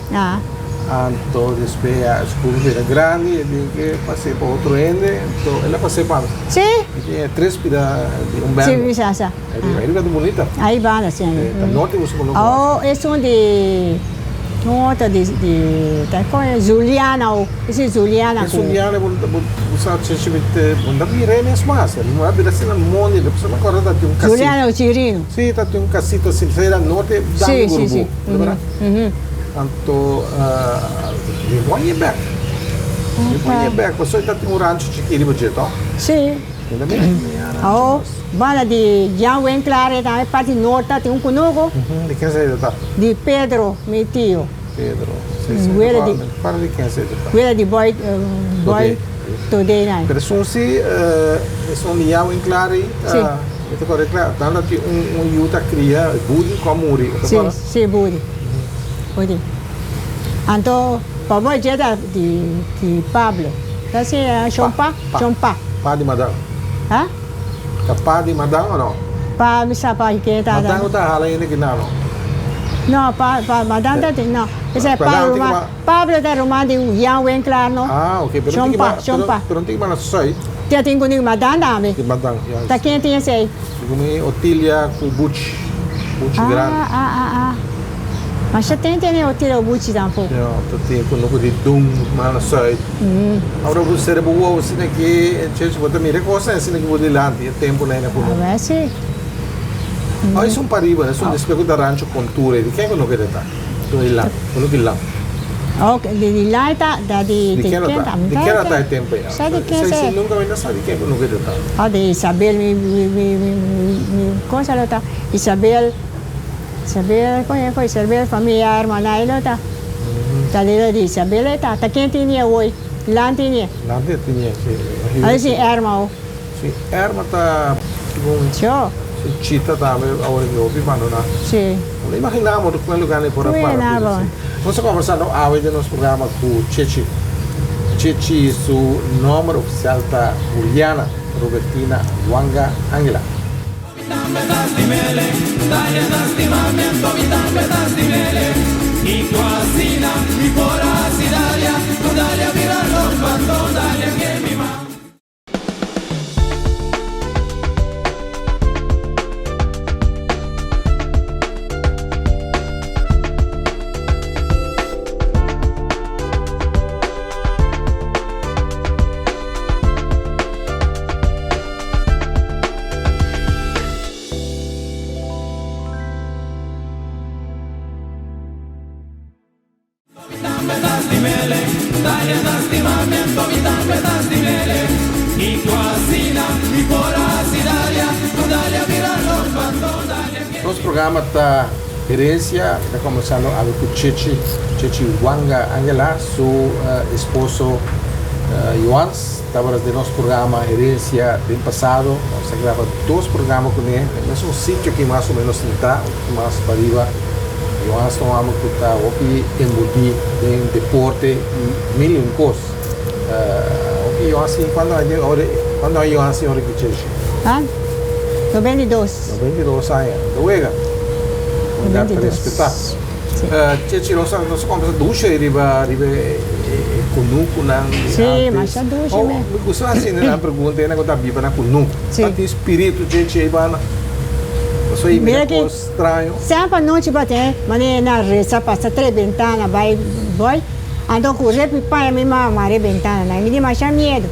[SPEAKER 3] Anto despues ya school bira grandi e tin ke pas'é pa otro hende. Anto el a pas'é pa mi.
[SPEAKER 4] Si?
[SPEAKER 3] Mi tin e tres pida di un banda.
[SPEAKER 4] Si, mi sa sa.
[SPEAKER 3] Ahí riba ta bunita.
[SPEAKER 4] Ahí banda, si.
[SPEAKER 3] Ta norte boso kono.
[SPEAKER 4] Oh, esun di un otro di di ta kon e Zuliana o esi Zuliana
[SPEAKER 3] ku. Zuliana bo bo sa cheche mi te bo ta mira e mes mas mi a bira asina mondi despues mi acorda ta tin un casita.
[SPEAKER 4] Zuliana o Chirino.
[SPEAKER 3] Si ta tin un casita asina esei era norte dando Gurubú no berdad? Anto mi bo a yega bek mi bo a yega bek pasobra ta tin un rancho chikí riba dje to.
[SPEAKER 4] Si. Awo, banda di Jan Winklaar e tambe parti noord ta tin un kunuku.
[SPEAKER 3] Di ken sa ta?
[SPEAKER 4] Di Pedro, mi tio.
[SPEAKER 3] Pedro, si si.
[SPEAKER 4] Wela di.
[SPEAKER 3] Para di ken sa ta?
[SPEAKER 4] Wela di boy boy Todé nan.
[SPEAKER 3] Pero esun si, esun di Jan Winklaar ei, mi ta kòrda kla, nan ta tin un yu ta kria, Budi ku a muri, bo ta
[SPEAKER 4] Si,
[SPEAKER 3] kòrda?
[SPEAKER 4] si, Budi. Budi. Anto, pa bo dje ta di di Pablo. Ta si shon pa? Shon pa.
[SPEAKER 3] Pa di Madan.
[SPEAKER 4] Ha?
[SPEAKER 3] Ta pa di Madan o no?
[SPEAKER 4] Pa mi sa pa ken ta.
[SPEAKER 3] Madan no ta hala hende ki nan no?
[SPEAKER 4] No, pa pa Madan ta tin no. Esei pa ruman, Pablo ta ruman di Jan Winklaar no.
[SPEAKER 3] Ah, ok. Pero
[SPEAKER 4] Shon pa, shon pa.
[SPEAKER 3] Pero no tin ki banda sùit.
[SPEAKER 4] Tia tin ku ni madan tambe.
[SPEAKER 3] Di madan, ya.
[SPEAKER 4] Ta ken tin esei?
[SPEAKER 3] Segun mi Otilia ku Buchi. Buchi grandi.
[SPEAKER 4] Ah, ah, ah, ah. Masha ten tene Otilia ku Buchi tampoco.
[SPEAKER 3] Ya, ta tin ku no ku di Dun mas na suid. Ora bo sera bo wowo asina ki, Chechi, bo ta mira e kosnan asina ki bo dilanti e temponan ei na ku no.
[SPEAKER 4] A ver si.
[SPEAKER 3] Oh, esun pariba, esun despues ku ta Rancho Contura, di ken ku no keda ta? Esun di lan, uno ki lan.
[SPEAKER 4] Ok, di di lan e ta, da di
[SPEAKER 3] Di
[SPEAKER 4] di
[SPEAKER 3] ken lo
[SPEAKER 4] ken
[SPEAKER 3] ta?
[SPEAKER 4] ta? Mi
[SPEAKER 3] Di
[SPEAKER 4] ta
[SPEAKER 3] ken lo ta
[SPEAKER 4] ken.
[SPEAKER 3] e tempo ei?
[SPEAKER 4] Sa di ken
[SPEAKER 3] Sa
[SPEAKER 4] sa
[SPEAKER 3] si
[SPEAKER 4] e.
[SPEAKER 3] nunka mi no sa di ken ku no keda ta.
[SPEAKER 4] Oh, di Isabel mi mi mi mi mi cosa lo ta. Isabel, Isabel, kon e kon Isabel familia hermana ei lo ta. Ta di di Isabel e ta. Ta ken tini awor? Lan tini.
[SPEAKER 3] Lan tini, si.
[SPEAKER 4] Ai si Erma o.
[SPEAKER 3] Si Erma ta segun
[SPEAKER 4] Sho.
[SPEAKER 3] Si Chita tambe awor e hopi bandoná.
[SPEAKER 4] Si.
[SPEAKER 3] No imaginamos ku e lugar ei por a para
[SPEAKER 4] Bueno.
[SPEAKER 3] así. Nos a kombersando awe den nos programa ku Chechi. Chechi su nomber ofisial ta Juliana Robertina Wanga Angela. Nos programa ta Herencia, mi ta combersando awe cu Chechi, Chechi Wanga Angela, su esposo Joans tabata den nos programa Herencia den pasado, nos a graba dos programa cune, den mesun sitio aki mas o menos sinta, un poco mas pariba. Johan ta un homber cu ta hopi envolvi den deporte y mil y un cos. Hopi Johan sin cuando aña ora cuando aña Johan sin ora ki cheshi?
[SPEAKER 4] Ha? 92.
[SPEAKER 3] 92 aña. Ta wega. Un edad pa respeta.
[SPEAKER 4] Si.
[SPEAKER 3] Chechi nos a nos a combersa dushi riba riba e e cunucunan di antes.
[SPEAKER 4] Si, masha dushi me.
[SPEAKER 3] Mi gusta haci nan pregunta hende cu ta biba na cunucu.
[SPEAKER 4] Si.
[SPEAKER 3] Ta tin spiritu chechi eyba? Pasobra y mira cos. Straño.
[SPEAKER 4] Semper nochi pa ten manera na resa pasa tres bentana bai boy anto ku repi paña mi mama mare bentana nan mi di masha miedo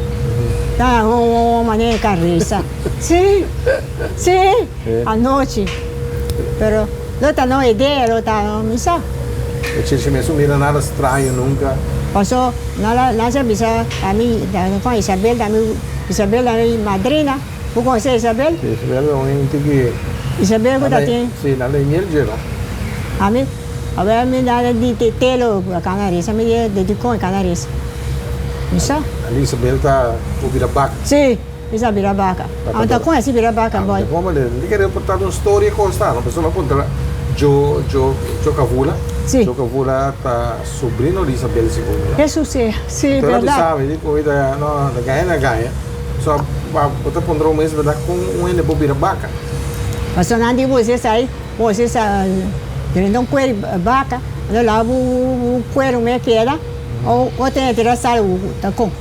[SPEAKER 4] ta ho manera ka resa si si anochi pero lo ta no idea lo ta no mi sa.
[SPEAKER 3] E chechi mes no mira nada straño nunca.
[SPEAKER 4] Paso nan sa bisa ami Isabel ta mi Isabel ta mi madrina. Bo conoce Isabel?
[SPEAKER 3] Si, Isabel ta un hende ki.
[SPEAKER 4] Isabel ku ta tin.
[SPEAKER 3] Si, nan ta miel dje no.
[SPEAKER 4] Ami, awe mi na di telo cana risa, mi di di con cana risa. Mi sa.
[SPEAKER 3] Ali Isabel ta ku bira baka.
[SPEAKER 4] Si, isa bira baka. Amo ta con esi bira baka boy.
[SPEAKER 3] Como le, mi kere porta un storia consta, no pasobra mi a puntra Joe, Joe, Joe Cavula.
[SPEAKER 4] Si.
[SPEAKER 3] Joe Cavula ta sobrino di Isabel segun mi no.
[SPEAKER 4] Eso si, si,
[SPEAKER 3] Entonces
[SPEAKER 4] berdad.
[SPEAKER 3] mi sabi di cu mi ta, no, ta gaña na gaña. So bo ta puntra bo mes berdad kon un hende por bira baka.
[SPEAKER 4] Pasobra nan di bo esei, bo esei drenta un kuer baka, anto laga bo kuer un mei keda, o otro hende tira sal bo ta kon.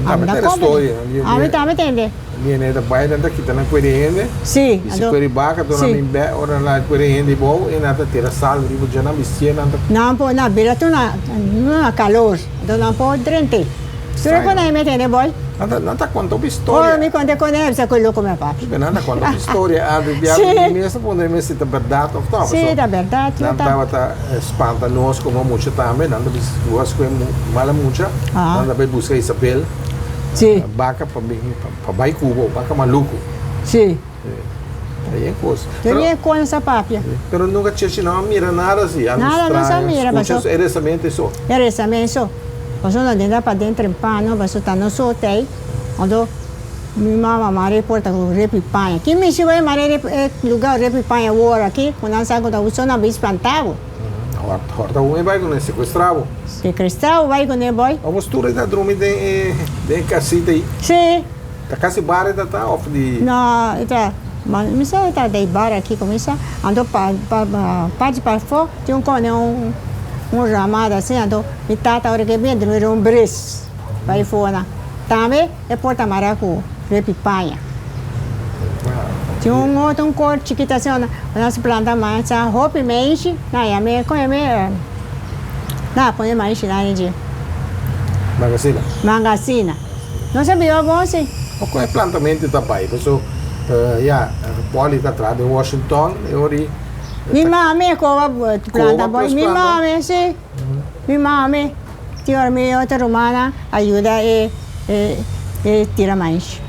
[SPEAKER 3] Ami ta storia.
[SPEAKER 4] Ami tambe tende.
[SPEAKER 3] Mi hende ta bai nan ta kita nan kuer di hende.
[SPEAKER 4] Si.
[SPEAKER 3] I si kuer di baka to nan bin bek ora nan laga kuer di hende bou e nan ta tira sal riba dje nan bistié nan ta.
[SPEAKER 4] Nan por nan bira tur na kalor anto nan por drent'é. Tur e konai mi tende boy.
[SPEAKER 3] Nan ta konta un historia.
[SPEAKER 4] Ora mi konta e konai mi bisa ku e loko mi papi.
[SPEAKER 3] Nan ta konta un historia antes di
[SPEAKER 4] Si.
[SPEAKER 3] Mi mes ta puntra mi mes si ta bèrdat òf no.
[SPEAKER 4] Si, ta bèrdat.
[SPEAKER 3] Nan tabata spanta nos komo mucha tambe. Nan ta bisa ku a skohe mala mucha. Nan ta bai buska Isabel.
[SPEAKER 4] Si.
[SPEAKER 3] Baka pa bin pa bai ku bo, baka maluku.
[SPEAKER 4] Si.
[SPEAKER 3] Ta yen kos.
[SPEAKER 4] Ta yen kos nan sa papia.
[SPEAKER 3] Pero nunka chechi nan a mira nada asi, algu
[SPEAKER 4] Nada nan sa
[SPEAKER 3] straño,
[SPEAKER 4] mira
[SPEAKER 3] skucha
[SPEAKER 4] paso.
[SPEAKER 3] e resamente so.
[SPEAKER 4] E resamente so. Paso nan den ta paden trempano, paso ta nos so tei. Anto mi mama mara e porta ku repi paña. Ki mishi bai mara e lugar repi paña awor aki ku nan sa ku ta usa nan bai spanta bo.
[SPEAKER 3] Horta un e bai ku nan sekuestra bo.
[SPEAKER 4] Sekuestra bo bai ku nan boy.
[SPEAKER 3] Abo tur e ta drumi den e kasita ei.
[SPEAKER 4] Si.
[SPEAKER 3] Ta kasi bar e ta ta of di.
[SPEAKER 4] No, e ta, ma mi sa e ta di bar aki kuminsá, anto pa pa parti pafó tin un kone un un ramada asin, anto mi tata ora ke bin drumi un bris pa e fona. Tambe e por ta mara ku Repi paña. Tin un otro un kor chikito asina unda nos planta mansa hopi meishi na yam'e kon yam'e na pone maishi na dje.
[SPEAKER 3] Mangasina.
[SPEAKER 4] Mangasina. Nos a biba bon si.
[SPEAKER 3] O kon e plantamento ta bai? Paso ya Polly ta traha den Washington e ora i.
[SPEAKER 4] Mi mami koba planta bon. Mi mami si. Mi mami. Tin ora mi otro rumannan a yuda e e tira maishi.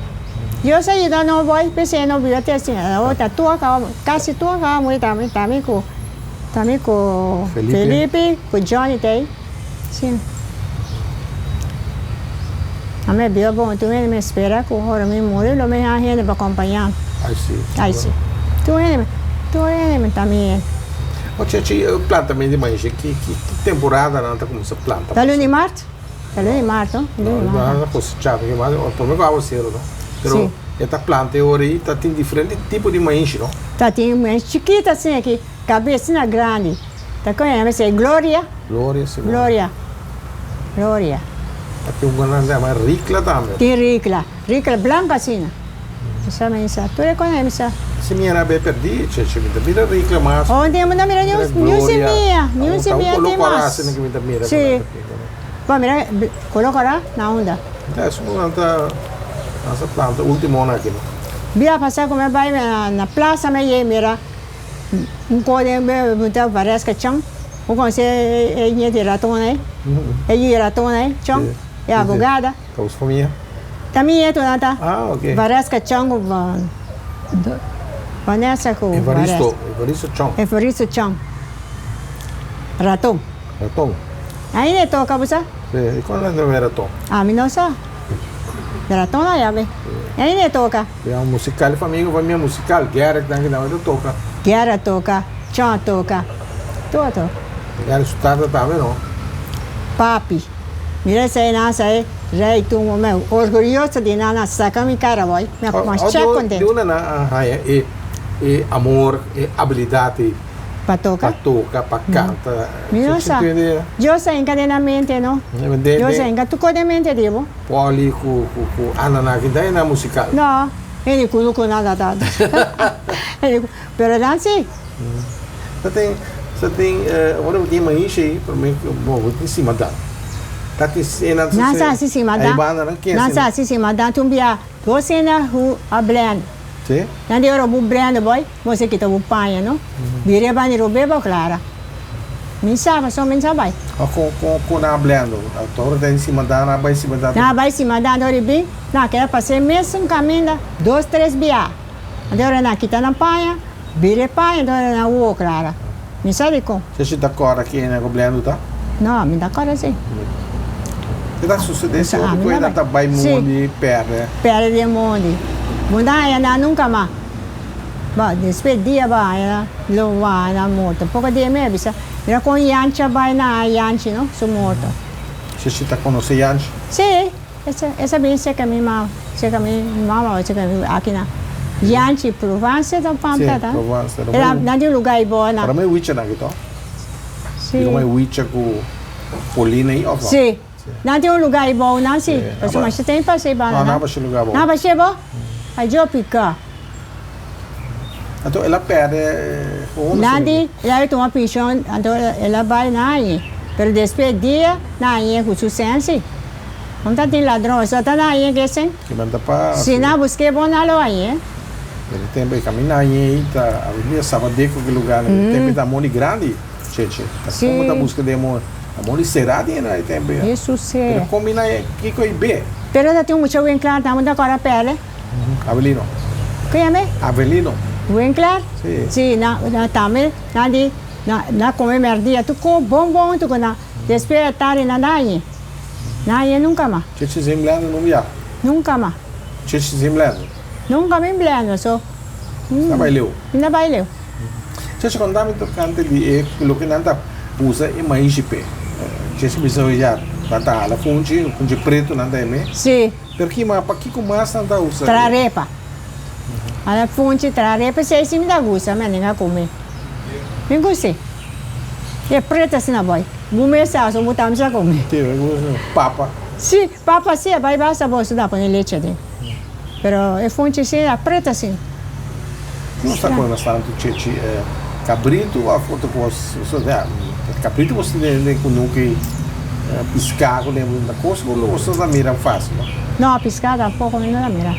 [SPEAKER 4] Dios a yuda nos boy p'esei no biba te asina. Awor ta tur a kaba kasi tur a kaba muri tambe tambe ku tambe ku Felipe ku Johnny ta ei. Si. Ami a biba bon tur hende mi a spera ku ora mi muri lo mi haña hende pa kompaña mi. Ai si. Tur hende tur hende mi ta mi.
[SPEAKER 3] O Chechi, e plantament di maishi, ki ki temporada nan ta kuminsá planta?
[SPEAKER 4] Ta luna di mart, ta luna di mart, no?
[SPEAKER 3] No, nan ta kosechá porque mas promé ku awaseru, no? Pero e ta planta e ora ei, ta tin diferente tipo di maishi, no?
[SPEAKER 4] Ta tin maishi chikito asin aki, kabes asina grandi. Ta kon yama esei? Gloria?
[SPEAKER 3] Gloria, si.
[SPEAKER 4] Gloria, Gloria.
[SPEAKER 3] Ta tin un ku nan ta yama rikla tambe.
[SPEAKER 4] Tin rikla, rikla blanku asina. Misa misa tur e kona misa.
[SPEAKER 3] Si mi era be perdi cheche mi ta mira rikla mas.
[SPEAKER 4] Oh mi ta mira ni un simia ni un simia tin mas. Si bo mira kolo kora na unda.
[SPEAKER 3] Ta esun ku nan ta nan sa planta ultimo nan aki no.
[SPEAKER 4] Bia pasa ku mi a bai na plaza mi a yei mira un ko den mi ta vareska chan bo konoce e ñe di raton ei e yu di raton ei chan e abogada.
[SPEAKER 3] Ta us famia?
[SPEAKER 4] Ta mi nieto nan ta.
[SPEAKER 3] Ah, ok.
[SPEAKER 4] Varesca Chong ku Vanessa ku
[SPEAKER 3] Evaristo, Evaristo Chong.
[SPEAKER 4] Evaristo Chong. Raton.
[SPEAKER 3] Raton.
[SPEAKER 4] Ainda e toka bo sa?
[SPEAKER 3] Si, i kon nan ta raton?
[SPEAKER 4] Ami no sa. Raton nan yabe. Ainda e toka.
[SPEAKER 3] Ya un musical, famia ku famia musical. Gerrit nan ki tambe ta toka.
[SPEAKER 4] Gerrit a toka, Chong a toka. Tur a toka.
[SPEAKER 3] Gerrit su tata tambe no?
[SPEAKER 4] Papi. Mira esei nan sa e rei tur momento orgulloso di nan a saca mi cara boy mi a masha contento.
[SPEAKER 3] Di unda nan a haya e e amor e abilidad ei
[SPEAKER 4] Pa toca?
[SPEAKER 3] Pa toca pa canta.
[SPEAKER 4] Mi no sa Dios a hinca den nan mente no Dios a hinca tur cos den mente di bo.
[SPEAKER 3] Polly cu cu Ana nan aki ta nan musical.
[SPEAKER 4] No hende cu cu nan ta ta pero nan si.
[SPEAKER 3] Ta tin, ta tin, ora bo tin maishi ei, prome ku bo bo tin simadan. Ta tin sena ta
[SPEAKER 4] Nan sa hasi simadan.
[SPEAKER 3] Ei banda nan ken
[SPEAKER 4] Nan sa hasi simadan tin un bia dos sena hu a blend.
[SPEAKER 3] Si.
[SPEAKER 4] Nan di ora bo blend boy, bo se kita bo paña no. Bira e banda di robe bo klara. Mi sa pasobra mi sa bai.
[SPEAKER 3] A kon kon kon nan a blend? Ora ta tin simadan nan a bai simadan.
[SPEAKER 4] Nan a bai simadan ora i bin, nan a keda pasa e mesun kaminda dos tres bia. Anto ora nan kita nan paña, bira e paña, anto ora nan wowo klara. Mi sa dikon.
[SPEAKER 3] Si si ta kòrda ki ene goblendo ta?
[SPEAKER 4] No, mi ta kòrda si.
[SPEAKER 3] Ke ta susede si hopi ku nan ta bai mondi pèrdè?
[SPEAKER 4] Pèrdè den mondi. Bo no ta haña nan nunka mas. Bo, despues dia bo haña nan, lo bo haña nan morto. Poko dia mi a bisa, mira kon Yanchi a bai nan haña Yanchi no, su morto.
[SPEAKER 3] Si si ta konosé Yanchi?
[SPEAKER 4] Si. Esa esa bin cerca mi mama, cerca mi mama o cerca mi aki na Yanchi Provence ta pam
[SPEAKER 3] Sí,
[SPEAKER 4] ta ta.
[SPEAKER 3] Provence.
[SPEAKER 4] Era na di un lugar ahí bo na.
[SPEAKER 3] Pero mi wicha na ki to?
[SPEAKER 4] Sí.
[SPEAKER 3] Digo mi wicha ku Polina ahí of no?
[SPEAKER 4] Sí. Nan tin un lugar ahí bo nan sí. Pasobra masha tempo pasa ahí banda
[SPEAKER 3] No,
[SPEAKER 4] nan.
[SPEAKER 3] nan basha lugar bo.
[SPEAKER 4] Nan basha bo? Ay yo pica.
[SPEAKER 3] Anto el a perde hondo
[SPEAKER 4] Nan di el a tuma pension anto el a bai na añe. Pero despues dia na añe ku su sensi. No ta tin ladron, so ta na añe ke sen.
[SPEAKER 3] Ki nan ta pa.
[SPEAKER 4] Si nan buske bon nan lo añe.
[SPEAKER 3] Dje tempo e camina añe ei ta avenida Sabadeco ki lugar nan. Tempo ei ta moni grandi cheche. Ta como ta buska den moni. Ta moni sera di na e tempo ei.
[SPEAKER 4] Eso si.
[SPEAKER 3] Pero combina kiko ei be.
[SPEAKER 4] Pero ta tin un mucha Winkler tambe ta kora perde.
[SPEAKER 3] Avelino.
[SPEAKER 4] Ke yama e?
[SPEAKER 3] Avelino.
[SPEAKER 4] Winkler?
[SPEAKER 3] Si.
[SPEAKER 4] Si, nan tambe nan di nan come merdia tur ko bon bon tur ko nan despues e tardi nan ta añe. Nan añe nunca mas.
[SPEAKER 3] Chechi Zimblendo no bia.
[SPEAKER 4] Nunca mas.
[SPEAKER 3] Chechi Zimblendo.
[SPEAKER 4] Nunca mi blendo so.
[SPEAKER 3] Ta bai leu.
[SPEAKER 4] Mi ta bai leu.
[SPEAKER 3] Chechi conta mi tocante di e loke nan ta usa e maishi p'e. Chechi bisa ya nan ta hala funchi, funchi preto nan ta heme.
[SPEAKER 4] Si.
[SPEAKER 3] Pero kima pakiko mas nan ta usa?
[SPEAKER 4] Tra repa. Hala funchi tra repa esei si mi ta gusta mi a ninga come. Mi gusta. E preto asina boy. Bu mes sa so bu tambe sa come.
[SPEAKER 3] Si, mi gusta. Papa.
[SPEAKER 4] Si, papa si a bai basta bo su ta pone leche aden. Pero e funchi si a preta si.
[SPEAKER 3] Nos ta kome bastante chechi kabritu of otro kos kabritu bo tin den kunuki piská ku den kos ku bo ta mira fásil no?
[SPEAKER 4] No piská tampoko mi no ta mira.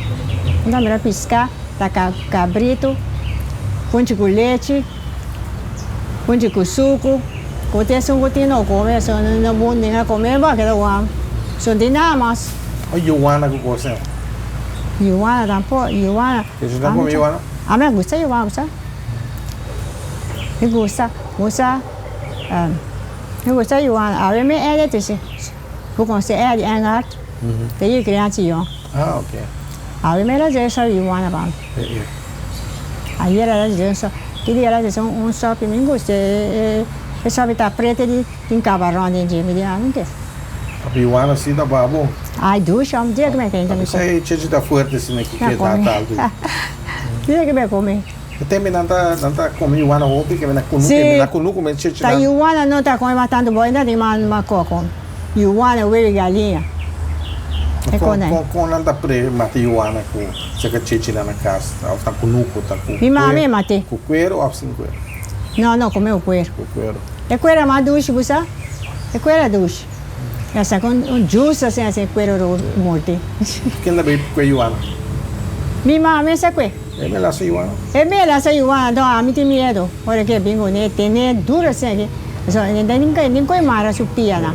[SPEAKER 4] Mi ta mira piská ta kabritu funchi ku lechi funchi ku suku ku te esun ku tin no kome esun no bo ninga kome bo a keda wam esun tin nada mas.
[SPEAKER 3] O yuana ku kos ei?
[SPEAKER 4] Yuana tampoco, yuana.
[SPEAKER 3] Esei ta come yuana?
[SPEAKER 4] A mi a gusta yuana, gusta. Mi gusta, gusta, mi gusta yuana. Awe mi ede te si, bo conoce Eddie Enhart? Te yu crianza yon.
[SPEAKER 3] Ah, ok.
[SPEAKER 4] Awe mi el a dje so yuana pa mi. Ayer el a dje un so, ki dia el a dje un sopi, mi gusta e sopi ta prete di. Tin cabaron den dje, mi di ami ke.
[SPEAKER 3] Papi Juana si ta babo.
[SPEAKER 4] Ay dushi om dia ke me kenta mi
[SPEAKER 3] come. Esei chechi ta fuerte asina ki ke ta alto.
[SPEAKER 4] Dia ke me come.
[SPEAKER 3] E tembe nan ta nan ta come Juana hopi ke na kunuku
[SPEAKER 4] Si.
[SPEAKER 3] Na kunuku men chechi
[SPEAKER 4] Ta
[SPEAKER 3] nan.
[SPEAKER 4] Juana no ta come mas tanto bo ainda tin mas mas koko. Juana weri galiña. E
[SPEAKER 3] Kon
[SPEAKER 4] kone.
[SPEAKER 3] kon kon nan ta pre mata Juana ku seka chechi nan na kas of ta kunuku ta ku
[SPEAKER 4] Mi mami e mate.
[SPEAKER 3] Ku kuero of sin kuero?
[SPEAKER 4] No no come ku kuero.
[SPEAKER 3] Ku kuero.
[SPEAKER 4] E cuero mas dushi bo sa? E cuero dushi. E a saca un juice asina asina e cuero ro morti.
[SPEAKER 3] Ken ta bay cue yuana?
[SPEAKER 4] Mi mama a sa cue.
[SPEAKER 3] E mela sa yuana?
[SPEAKER 4] E mela sa yuana enton ami tin miedo. Ora ke bin cune e tene duro asina aki. Pasobra e ta nin coe mara su pianan.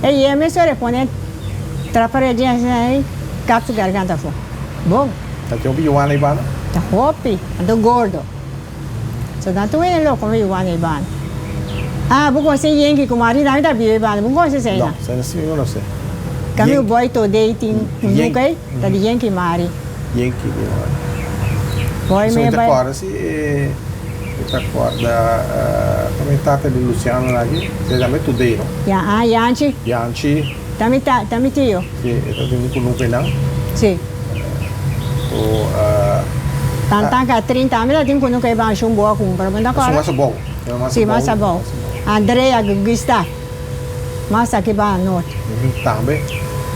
[SPEAKER 4] E yeme so e pone traparedje asina y kap su garganta afo. Bon.
[SPEAKER 3] Ta tin hopi yuana ibana?
[SPEAKER 4] Ta hopi. Anto gordo. So nan tur hende lo come yuana e banda. Ah, bo conoce Yenki cu Marie tambe ta biba e banda. Bo conoce esey
[SPEAKER 3] No,
[SPEAKER 4] nan?
[SPEAKER 3] esey nan si mi conoce.
[SPEAKER 4] Cami bo boy today tin
[SPEAKER 3] Yenki.
[SPEAKER 4] nuca ey, ta di Yenki Marie.
[SPEAKER 3] Yenki di Marie.
[SPEAKER 4] Boy
[SPEAKER 3] So
[SPEAKER 4] me
[SPEAKER 3] mi ta
[SPEAKER 4] bay.
[SPEAKER 3] corda si e, mi ta corda tambe tata di Luciano nan aki, esey tambe today no.
[SPEAKER 4] Ya, ah, Yanchi.
[SPEAKER 3] Yanchi.
[SPEAKER 4] Ta mi ta, ta mi tio.
[SPEAKER 3] Si, e ta tin un cunuca ey nan.
[SPEAKER 4] Si.
[SPEAKER 3] So,
[SPEAKER 4] Tantan ka 30 ami ta tin ku no ke ban shun bo a kumpra, bo ta kòrda?
[SPEAKER 3] Mas abou.
[SPEAKER 4] Si, mas abou. Andrea ku Gustav, mas aki ban anort.
[SPEAKER 3] Tambe.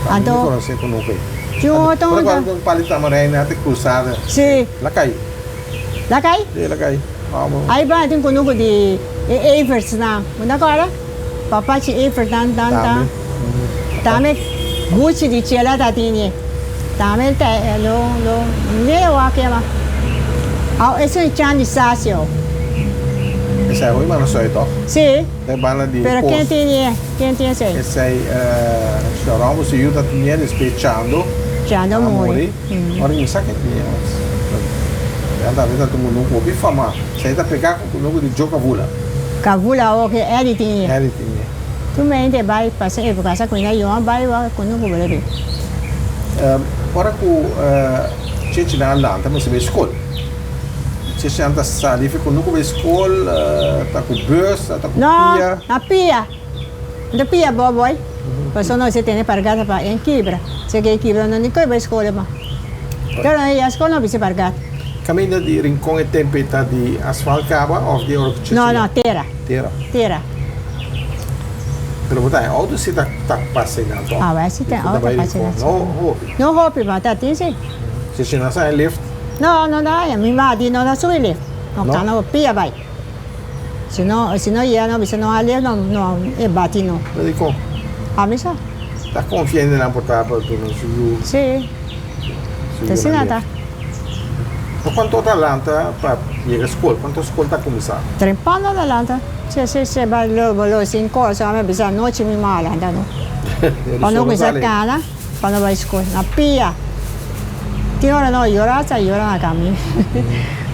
[SPEAKER 4] Anto.
[SPEAKER 3] Mi konosé ku no ke.
[SPEAKER 4] Tin un otro.
[SPEAKER 3] Ora ku un pali tamarijn na te krusada.
[SPEAKER 4] Si.
[SPEAKER 3] La kai.
[SPEAKER 4] La kai?
[SPEAKER 3] Si, la kai.
[SPEAKER 4] Ai ban tin kunuku di e Everts nan, bo ta kòrda? Papachi Evert nan tan tan. Tambe Gucci di chela ta tini. Tambe ta lo lo ne wak yama. Aw esun chan di sasio.
[SPEAKER 3] Esei hoy mano soy toch?
[SPEAKER 4] Si.
[SPEAKER 3] E banda di
[SPEAKER 4] Pero ken tini e? Ken tin esei?
[SPEAKER 3] Esei Sharon bo su yu ta tini e despues Chando.
[SPEAKER 4] Chando muri.
[SPEAKER 3] Ora mi sa ken tini e mas. Ya tambe ta tin un hopi fama. Esei ta pega ku kunuku di Joe Kavula.
[SPEAKER 4] Kavula oke Eddie tini e.
[SPEAKER 3] Eddie tini e.
[SPEAKER 4] Tu mente bai pasa epoca sa cuina Johan bai wak kunuku bo bin.
[SPEAKER 3] Ora ku Chechi nan a lanta mester bai skol. Chechi nan ta sali fi kunuku bai skol ta ku bus ta ku pia.
[SPEAKER 4] No, na pia. No ta pia bo boy. Pasobra no se tene pargata pa en kibra. Se ke kibra no ni koe bai skol ma. Pero ya skol no bisa pargata.
[SPEAKER 3] Caminda di Rincon e tempe ta di asfalt caba of di oro cu
[SPEAKER 4] No, no, tera.
[SPEAKER 3] Tera.
[SPEAKER 4] Tera.
[SPEAKER 3] Pero bo ta e auto si ta ta pasa einan toch?
[SPEAKER 4] Ah, si ta auto pasa einan.
[SPEAKER 3] No hopi.
[SPEAKER 4] No hopi, ma ta tin si.
[SPEAKER 3] Si si nan sa e lift?
[SPEAKER 4] No, no da, mi ma di no da subi lift. No ta no pia bai. Si no, si no yega no bisa no a lift no no e bati no.
[SPEAKER 3] Pero dicon?
[SPEAKER 4] A mi sa.
[SPEAKER 3] Ta confia hende nan por ta pa duna su yu.
[SPEAKER 4] Si. Ta asina ta.
[SPEAKER 3] Pa cuanto ta lanta pa yega scol? Cuanto scol ta cuminsa?
[SPEAKER 4] Trempan ta lanta. Si si si ba lo lo cinco ora so mi bisa anochi mi mama lanta no. Pa no cuminsa cana pa no bay scol. Na pia. Tin ora no yora hasta yora na camin.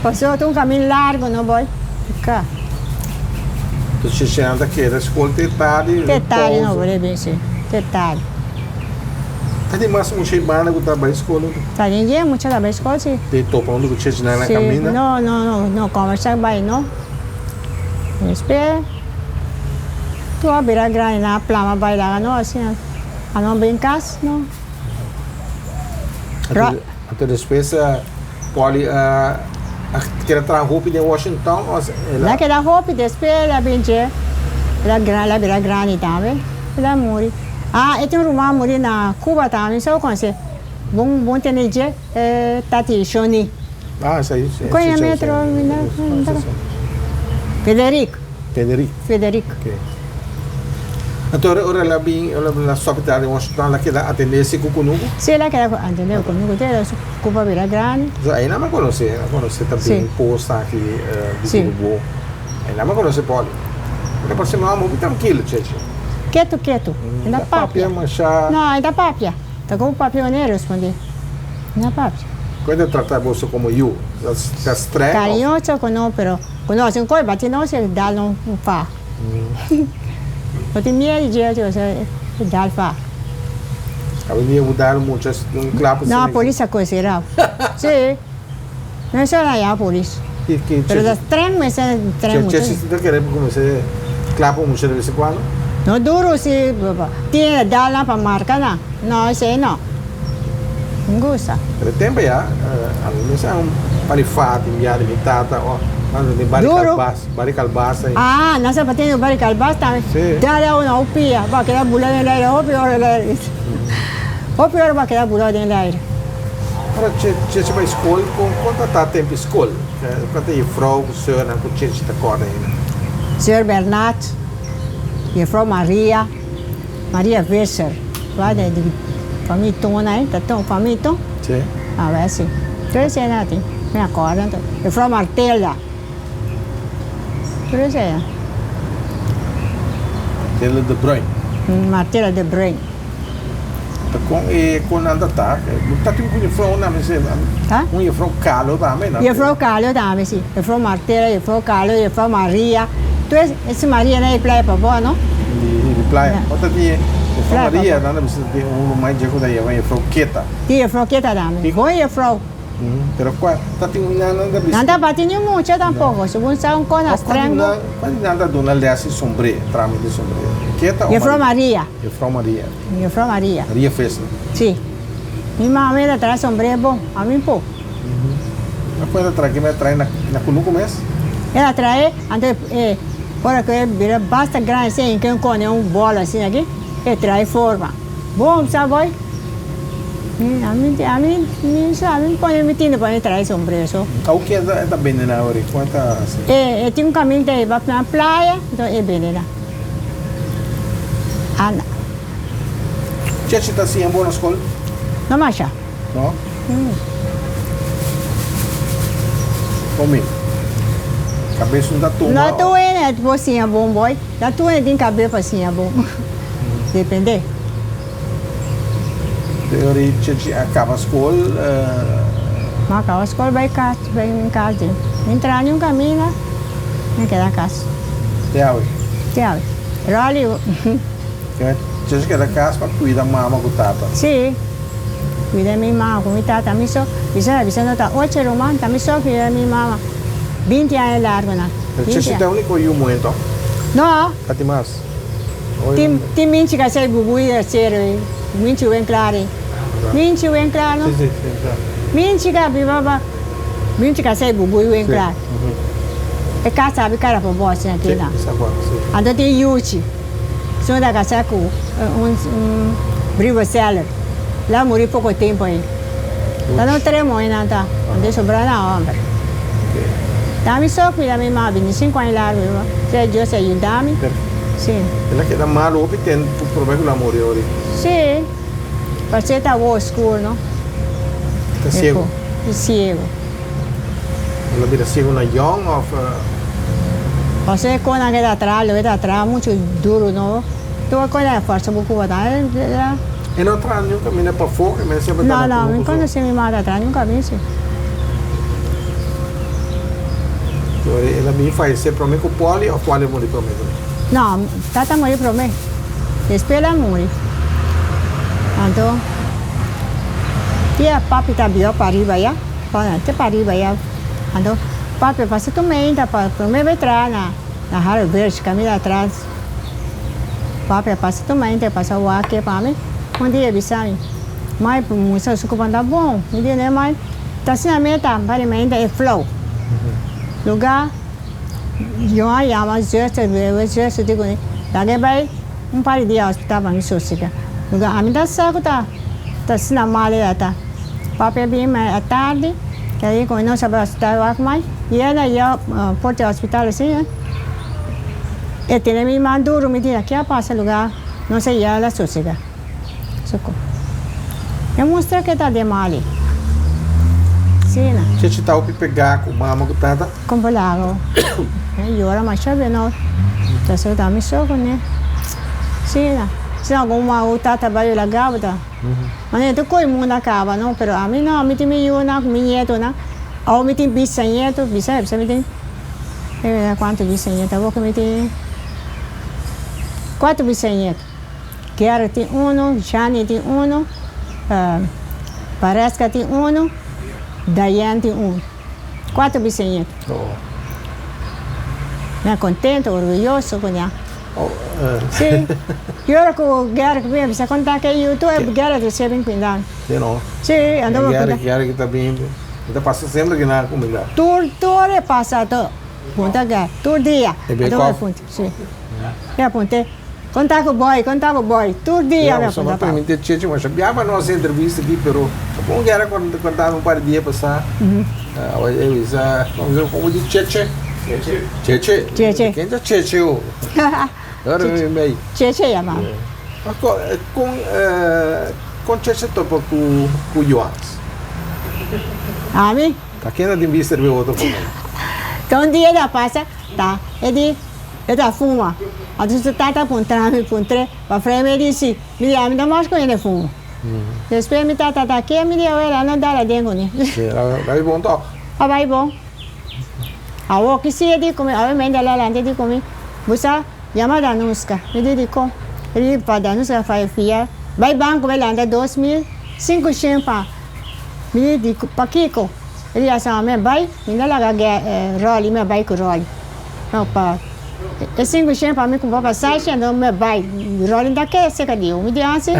[SPEAKER 4] Pasobra ta un camin largo no boy. Ka.
[SPEAKER 3] Entonces si nan ta keda scol te tardi.
[SPEAKER 4] Te tardi no bo debe si. Te tardi.
[SPEAKER 3] Ta tin mas mucha banda ku ta bai skol otro?
[SPEAKER 4] Ta tin yen mucha ta bai skol si.
[SPEAKER 3] Te topa huntu ku chechi nan na kaminda?
[SPEAKER 4] Si, no, no, no, no kòmbersá bai no. Despues tur a bira grandi nan a plama bai laga no asina a no bin kas no.
[SPEAKER 3] Anto despues Polly a keda traha hopi den Washington o
[SPEAKER 4] el a. El a keda hopi despues el a bin dje el a bira grandi tambe el a muri. Ah e tin un ruman muri na Cuba tambe mi sa bo conoce. Bon bon tene dje e tati Shoni.
[SPEAKER 3] Ah, esei si.
[SPEAKER 4] Kon e metro? Federic.
[SPEAKER 3] Federic.
[SPEAKER 4] Federic.
[SPEAKER 3] Ok. Anto ora ora el a bin, ora el a stop di Washington, el a keda atendé si ku kunuku?
[SPEAKER 4] Si, el a keda atendé ku kunuku te su kupa bira grandi.
[SPEAKER 3] So ei nan a konosé, a konosé ta bin post aki di Kunuku. Ei nan a konosé Polly. E ta parse mi un hopi trankilo, Chechi.
[SPEAKER 4] Ketu ketu. E ta papia.
[SPEAKER 3] Papia masha.
[SPEAKER 4] No, e ta papia. Ta como papia wanneer responde. No papia.
[SPEAKER 3] Con ta trata boso como yu? Ta streng of?
[SPEAKER 4] Cariñoso cu no, pero cu nos un coy bati nos e dal un fa. No tin miedo di dje, e dal fa.
[SPEAKER 3] Awe dia bo dal mucha un klap asina.
[SPEAKER 4] No, polis a considera. Si. No e solo a polis. Pero ta streng mester streng mucho.
[SPEAKER 3] Che si ta kere ku mester klapa mucha de bes en kuando?
[SPEAKER 4] No duro si tin e dal nan pa marka nan. No esei no. Mi gusta.
[SPEAKER 3] Pero e tempo ya ami mester un parifat bia di mi tata o di bari kalbas, bari kalbas ei.
[SPEAKER 4] Ah, nan sa pa tin bari kalbas tambe.
[SPEAKER 3] Si.
[SPEAKER 4] Dal a un pia bo a keda bula den aire hopi ora den aire. Hopi ora bo a keda bula den aire.
[SPEAKER 3] Ora Cheche bai skol, kon kon ta ta tempu skol? Kon ta jefrou ku seurnan ku Cheche ta kòrda ainda?
[SPEAKER 4] Seur Bernard, jefrou Maria, Maria Visser, bai di di famia Ton ei, ta Ton, famia Ton?
[SPEAKER 3] Si.
[SPEAKER 4] A bai si. Tur esei nan tin, mi a kòrda anto. Jefrou Martelda, tur esei nan.
[SPEAKER 3] Martelda de Bruin.
[SPEAKER 4] Martelda de Bruin.
[SPEAKER 3] Ta kon e kon nan ta ta? Ta tin un jefrou tambe si.
[SPEAKER 4] Ha?
[SPEAKER 3] Un jefrou Carlo tambe nan.
[SPEAKER 4] Jefrou Carlo tambe si. Jefrou Martela, jefrou Carlo, jefrou Maria. Tur es es Maria nan di playa pabou no?
[SPEAKER 3] Di di playa. O ta tin jefrou Maria nan ta bisa tin un ruman dje ku ta yama jefrou Keta.
[SPEAKER 4] Tin jefrou Keta tambe. Bon jefrou.
[SPEAKER 3] Pero kua ta tin un nan ta bisa.
[SPEAKER 4] Nan ta bati ni mucha tampoco. Segun sa un kona strengo.
[SPEAKER 3] Kua di nan ta duna les di sombré, trami di sombré? Keta o Maria?
[SPEAKER 4] Jefrou Maria.
[SPEAKER 3] Jefrou Maria.
[SPEAKER 4] Jefrou Maria.
[SPEAKER 3] Maria Visser.
[SPEAKER 4] Si. Mi mama e ta trae sombré bon. Ami po.
[SPEAKER 3] Ma kon e ta trae? Kimen e trae na kunuku mes?
[SPEAKER 4] E ta trae, anto e ora ku e bira basta grandi asin, ke un kone un bola asin aki, e trae forma. Bon sa boy. Ami ami mi sa mi pone mi tindi pa mi trae sombrero so.
[SPEAKER 3] Awo ke e ta bende nan awor? Kon e ta hasi?
[SPEAKER 4] E tin un kaminda ta hiba na playa, enton e bende nan. Anda.
[SPEAKER 3] Chechi ta siña bo na skol?
[SPEAKER 4] No masha.
[SPEAKER 3] No? Kon mi? Kabes no ta tuma?
[SPEAKER 4] No tur hende por siña bon boy. No tur hende tin kabes pa siña bon. Depende.
[SPEAKER 3] Te ora i Chechi a kaba skol?
[SPEAKER 4] Mi a kaba skol bai kas, bai mi kas den. Mi entra ni un kaminda, mi a keda kas.
[SPEAKER 3] Te awe?
[SPEAKER 4] Te awe. Rolly.
[SPEAKER 3] Chechi keda kas pa kuida mama ku tata?
[SPEAKER 4] Si. Cuida mi mama cu mi tata mi so bisa bisa no ta ocho ruman ta mi so cuida mi mama binti aña largo nan.
[SPEAKER 3] Pero Chechi ta unico yu muhe to?
[SPEAKER 4] No.
[SPEAKER 3] Ta tin mas?
[SPEAKER 4] Tin tin minchi ka ser bubui di acero ei minchi wen clar ei minchi wen clar no?
[SPEAKER 3] Si si si sa.
[SPEAKER 4] Minchi ka biba ba minchi ka ser bubui wen clar e cas sabi cara pa bo asina tin nan.
[SPEAKER 3] Si sa cua si.
[SPEAKER 4] Anto tin yuchi. Su ta casá cu un brievensteller. La muri poco tempo ayi. Ta no tres muhernan ta, anto sobra nan homber. Ta mi so cuida mi mama 25 aña largo, sea Dios a yuda mi. Si.
[SPEAKER 3] El a keda malo hopi tempo prome cu la muri ori.
[SPEAKER 4] Si. Parce ta awor oscuro no.
[SPEAKER 3] Ta ciego.
[SPEAKER 4] Ta ciego.
[SPEAKER 3] El a bira ciego na yong of?
[SPEAKER 4] Pasobra e konan ke ta traha lo e ta traha muchu duru no. Tur e konan e forsa bo cuba ta e.
[SPEAKER 3] E no traha niun kaminda pafó e men semper ta na
[SPEAKER 4] No no
[SPEAKER 3] kunuku
[SPEAKER 4] mi
[SPEAKER 3] so.
[SPEAKER 4] konosé mi mama ta traha niun kaminda si.
[SPEAKER 3] El a bin falesé promé ku Polly of Polly a muri promé ku el?
[SPEAKER 4] No, tata a muri promé. Despues el a muri. Anto tia papi ta biba pariba ya. Te pariba ya. Anto papi a pasa tur meinta pa prome bai traha na na Harvard caminda atras. Papi a pasa tur meinta e pasa wak ke pa mi. Un dia e bisa mi, Mai musa su cupa ta bon. Mi di ne mai, ta asina meta pa di meinta e flow. Lugar Johan yama zuster, zuster di cune, laga e bai un par di dia hospital pa mi sosega. Lugar ami ta sa cu ta. Ta asina mal e ta. Papi a bin mai atardi, ke ayi ku nos a bai hospital wak mai, yena ya porta di hospital asina, e tene mi man duru, mi di, ke a pasa luga nos a yela sosega. Soko. E mustra ke ta den mali. Asina.
[SPEAKER 3] Chechi ta hopi pegá ku mama ku tata?
[SPEAKER 4] Kon por laga. E yora masha bien no. Ta so ta mi so kuné. Asina. Asina algun mama ku tata bai yora gaba ta. Manera tur koe mundu a kaba no, pero ami no, ami tin mi yunan ku mi ñetonan. Awo mi tin bisañeto, bisa mi tin kuantu bisañeto awor ku mi tin kuater bisañeto. Gerrit tin unu, Janny tin unu, Pareska tin unu, Diane tin unu. Kuater bisañeto. Mi a kontento, orguyoso ku nan. Si. I ora ku Gerrit bin a bisa konta ke yu tur e Gerrit resibe bin kuinda mi.
[SPEAKER 3] Si no.
[SPEAKER 4] Si, anto bo
[SPEAKER 3] kuinda. Gerrit ta bin, e ta pasa semper ki nan a kuminda.
[SPEAKER 4] Tur tur e pasa to punta Gerrit, tur dia.
[SPEAKER 3] E bin kof.
[SPEAKER 4] Si. E a punta. Konta ku boy, konta ku boy. Tur dia mi a punta pa.
[SPEAKER 3] Permite Cheche masha bia pa nos entrevista aki pero ta bon ku era konta un par di dia pasá. E bisa komo di Cheche? Cheche.
[SPEAKER 4] Cheche.
[SPEAKER 3] Ken ta Cheche ho? Ora mi mei.
[SPEAKER 4] Cheche yama.
[SPEAKER 3] Kon kon Cheche topa ku ku Joans?
[SPEAKER 4] Ami?
[SPEAKER 3] Ta ken ta tin bista riba e otro for mi?
[SPEAKER 4] Ta un dia ta pasa ta e di. E ta fuma. Anto su tata puntra mi, puntr'é, pa frei mi di si. Mi di, ami ta mas ku hende fuma. Despues mi tata ta ke, mi di, awel, a no dal aden kuné.
[SPEAKER 3] Sí, a bai bon tòg.
[SPEAKER 4] A bai bon. Awor ki si e di ku mi, awe mende a lalanta e di ku mi, Bo sa yama Danuska. Mi di, dikon? E di, pa Danuska fai fia, bai banko bai lanta 2500 pa. Mi di, pakiko? E di, asa mi a bai, mi no laga Rolly, mi a bai ku Rolly. No pa e sinku shen pa mi kumpra pasashi anto mi a bai Rolly ta keda serka di mi di ansi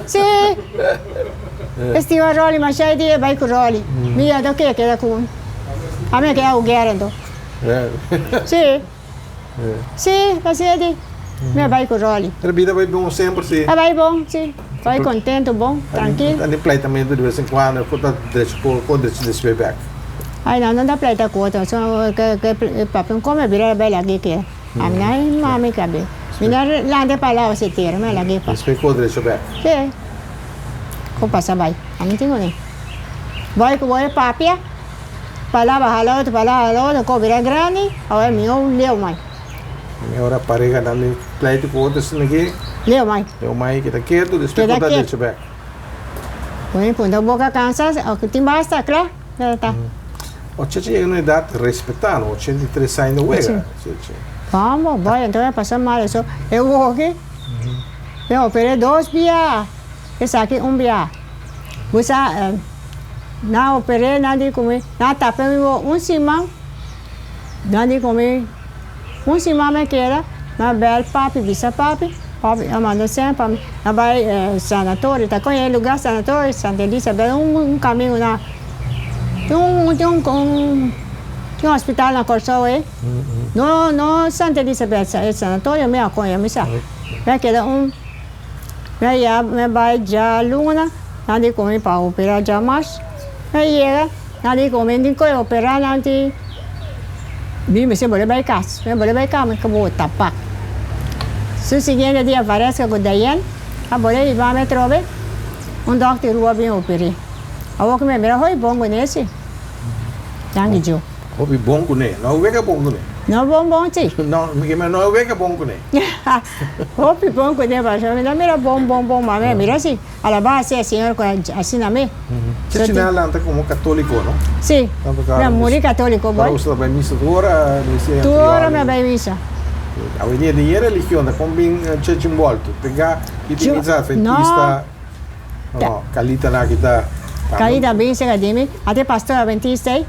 [SPEAKER 4] si e stima Rolly masha e di e bai ku Rolly mi di anto ke keda ku mi ami a keda ku guera anto si si asina e di mi a bai ku Rolly.
[SPEAKER 3] E bida bai bon semper si.
[SPEAKER 4] A bai bon si bai kontento bon trankil.
[SPEAKER 3] A tin pleitamento di bes en kuando ku ta drecha ku drecha despues bek.
[SPEAKER 4] Ay no, no ta pleita ku otro, so ke ke papia un come bira bela aki ke. Ami na mami kabe. Mi na lanta pa lao si tera, mi a lag'e pa.
[SPEAKER 3] Despues ku drecho bek.
[SPEAKER 4] Si. Ku pasa bai. Ami tin kuné. Bai ku bo e papia, palabra hala otro, palabra hala otro, ku bira grandi, awe mi un leu mai.
[SPEAKER 3] Mi ora pareha nan di pleita ku otro esaki aki.
[SPEAKER 4] Leu mai.
[SPEAKER 3] Leu mai kita ketu, despues ku ta drecho bek.
[SPEAKER 4] Bo punta boka kansa, tin basta, kla. Ta.
[SPEAKER 3] O Cheche yega na un edat respetá, no? 83 aña ta wega, Cheche.
[SPEAKER 4] Vamos, bai, enton e pasa mal eso. E woki, e oper'é dos bia, esaki un bia. Bo sa, nan oper'é, nan di ku mi, nan tapa mi bo un siman, nan di ku mi, un siman mi keda, nan bèl papi, bisa papi, papi a manda sèn pa mi, nan bai sanatorio, ta kon e lugá sanatorio Santa Elisabeth, un kamingu nan. Tin un tin un tin un hospital na Kòrsou ei. No no Santa Elisabeth e sanatorio mi a koña mi sa. Mi a keda un mi a ya mi a bai djaluna nan di ku mi pa operá djamars. Mi a yega nan di ku mi tin ku operá nan tin mi mester bole bai kas. Mi a bole bai kas mi kaba tapa. Su siguiente dia Vareska ku Dayenne a bole hiba mi atrobe un dòkter rua bin oper'é. Awor ku mi a mira hopi bon kuné si. Danki Djo.
[SPEAKER 3] Hopi bon kuné. No wega bon kuné.
[SPEAKER 4] No bon bon si.
[SPEAKER 3] No, mi ke mira no wega bon kuné.
[SPEAKER 4] Hopi bon kuné pasobra mi no mira bon bon bon ma mi a mira si. Alabá sea Señor ku asina mi.
[SPEAKER 3] Chechi nan a lanta komo katoliko no?
[SPEAKER 4] Si. Mi a muri katoliko boy.
[SPEAKER 3] Ora bo ta bai misa tur ora?
[SPEAKER 4] Tur ora mi a bai misa.
[SPEAKER 3] Awendia den e religion ta kon bin chechi enbolto? Pega i tin misa adventista. No, Calita na ki ta.
[SPEAKER 4] Calita bin cerca di mi, ate pastor adventista ei,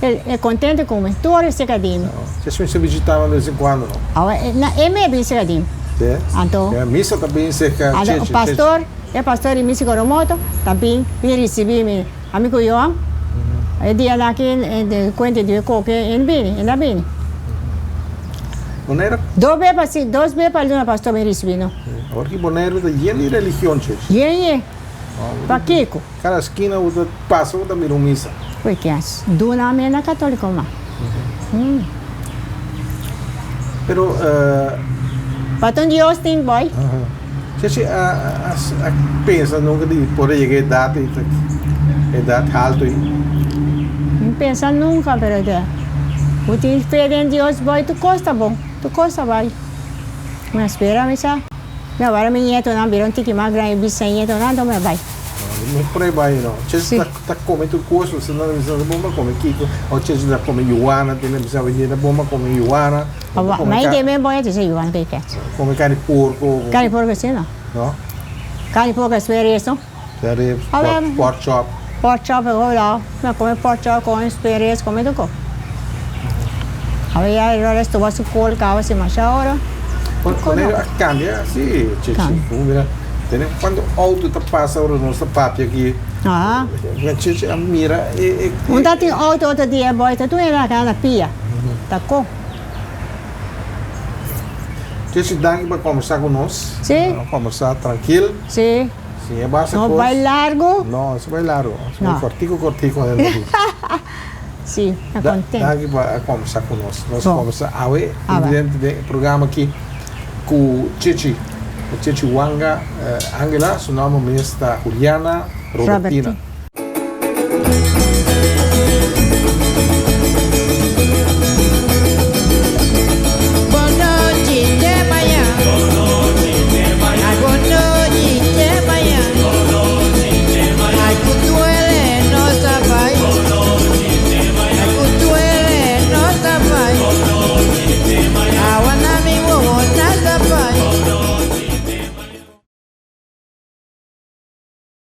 [SPEAKER 4] e contento cu mi, tur ora e cerca di mi.
[SPEAKER 3] Ches mi sa bishitaba de vez en cuando no?
[SPEAKER 4] Awe, na, e me bin cerca di mi.
[SPEAKER 3] Sí?
[SPEAKER 4] Anto.
[SPEAKER 3] E misa ta bin cerca
[SPEAKER 4] Anto,
[SPEAKER 3] Cheche.
[SPEAKER 4] pastor, e pastor di Misa Coromoto ta bin, bin ricibi mi, ami cu Johan. E dia nan aki, cuenta di e coke, e no bini, e no a bini.
[SPEAKER 3] Bonaire.
[SPEAKER 4] Dos be pa si, dos be pa luna pastor bin ricibi no.
[SPEAKER 3] Awor ki Bonaire ta yen di religion, Cheche.
[SPEAKER 4] Yen yen. Pakiko?
[SPEAKER 3] Kada skina bo ta pasa bo ta mira un misa.
[SPEAKER 4] Pues ke as duna mi na katoliko ma.
[SPEAKER 3] Pero
[SPEAKER 4] Paton Dios tin boy.
[SPEAKER 3] Chechi a a pensa nunca di por a yega edat ei ta edat halto ei?
[SPEAKER 4] Mi pensa nunca pero ke bo tin fe den Dios boy tur kos ta bon tur kos ta bai. Mi a spera mi sa. Mi awor mi nietonan bira un tiki mas grandi, bisnietonan, anto mi a bai.
[SPEAKER 3] No por e bai no. Chechi ta ta come tur cos, bo nan ta bisa ta bon pa come kiko, o chechi ta come yuana, tin ta bisa oye ta bon pa come yuana.
[SPEAKER 4] Awa, mai den men bon e ta bisa yuana ke kèt.
[SPEAKER 3] Come carni porco.
[SPEAKER 4] Carni porco si no.
[SPEAKER 3] No?
[SPEAKER 4] Carni porco es spare ribs no?
[SPEAKER 3] Spare ribs, pork, pork chop.
[SPEAKER 4] Pork chop e hola, mi a come pork chop, come spare ribs, come tur cos. Awe ya e resto bo su kol kaba si masha ora.
[SPEAKER 3] Wanneer a cambia si Chechi. Mira tene cuando auto ta pasa ora nos ta papia aki.
[SPEAKER 4] Aha.
[SPEAKER 3] Chechi a mira e e.
[SPEAKER 4] Un ta tin auto otro dia boy ta tur hende na cana na pia. Ta con.
[SPEAKER 3] Chechi danki pa combersa cu nos.
[SPEAKER 4] Si.
[SPEAKER 3] A combersa trankil.
[SPEAKER 4] Si.
[SPEAKER 3] Si e basa cos.
[SPEAKER 4] No bay largo.
[SPEAKER 3] No, no bay largo. No. Cortico cortico.
[SPEAKER 4] Sí, ta contento.
[SPEAKER 3] Danki pa a kombersa ku nos. Nos a kombersa awe evidente den e programa aki ku Chichi, Chichi Wanga Angela, su nomber mes ta Juliana Robertina.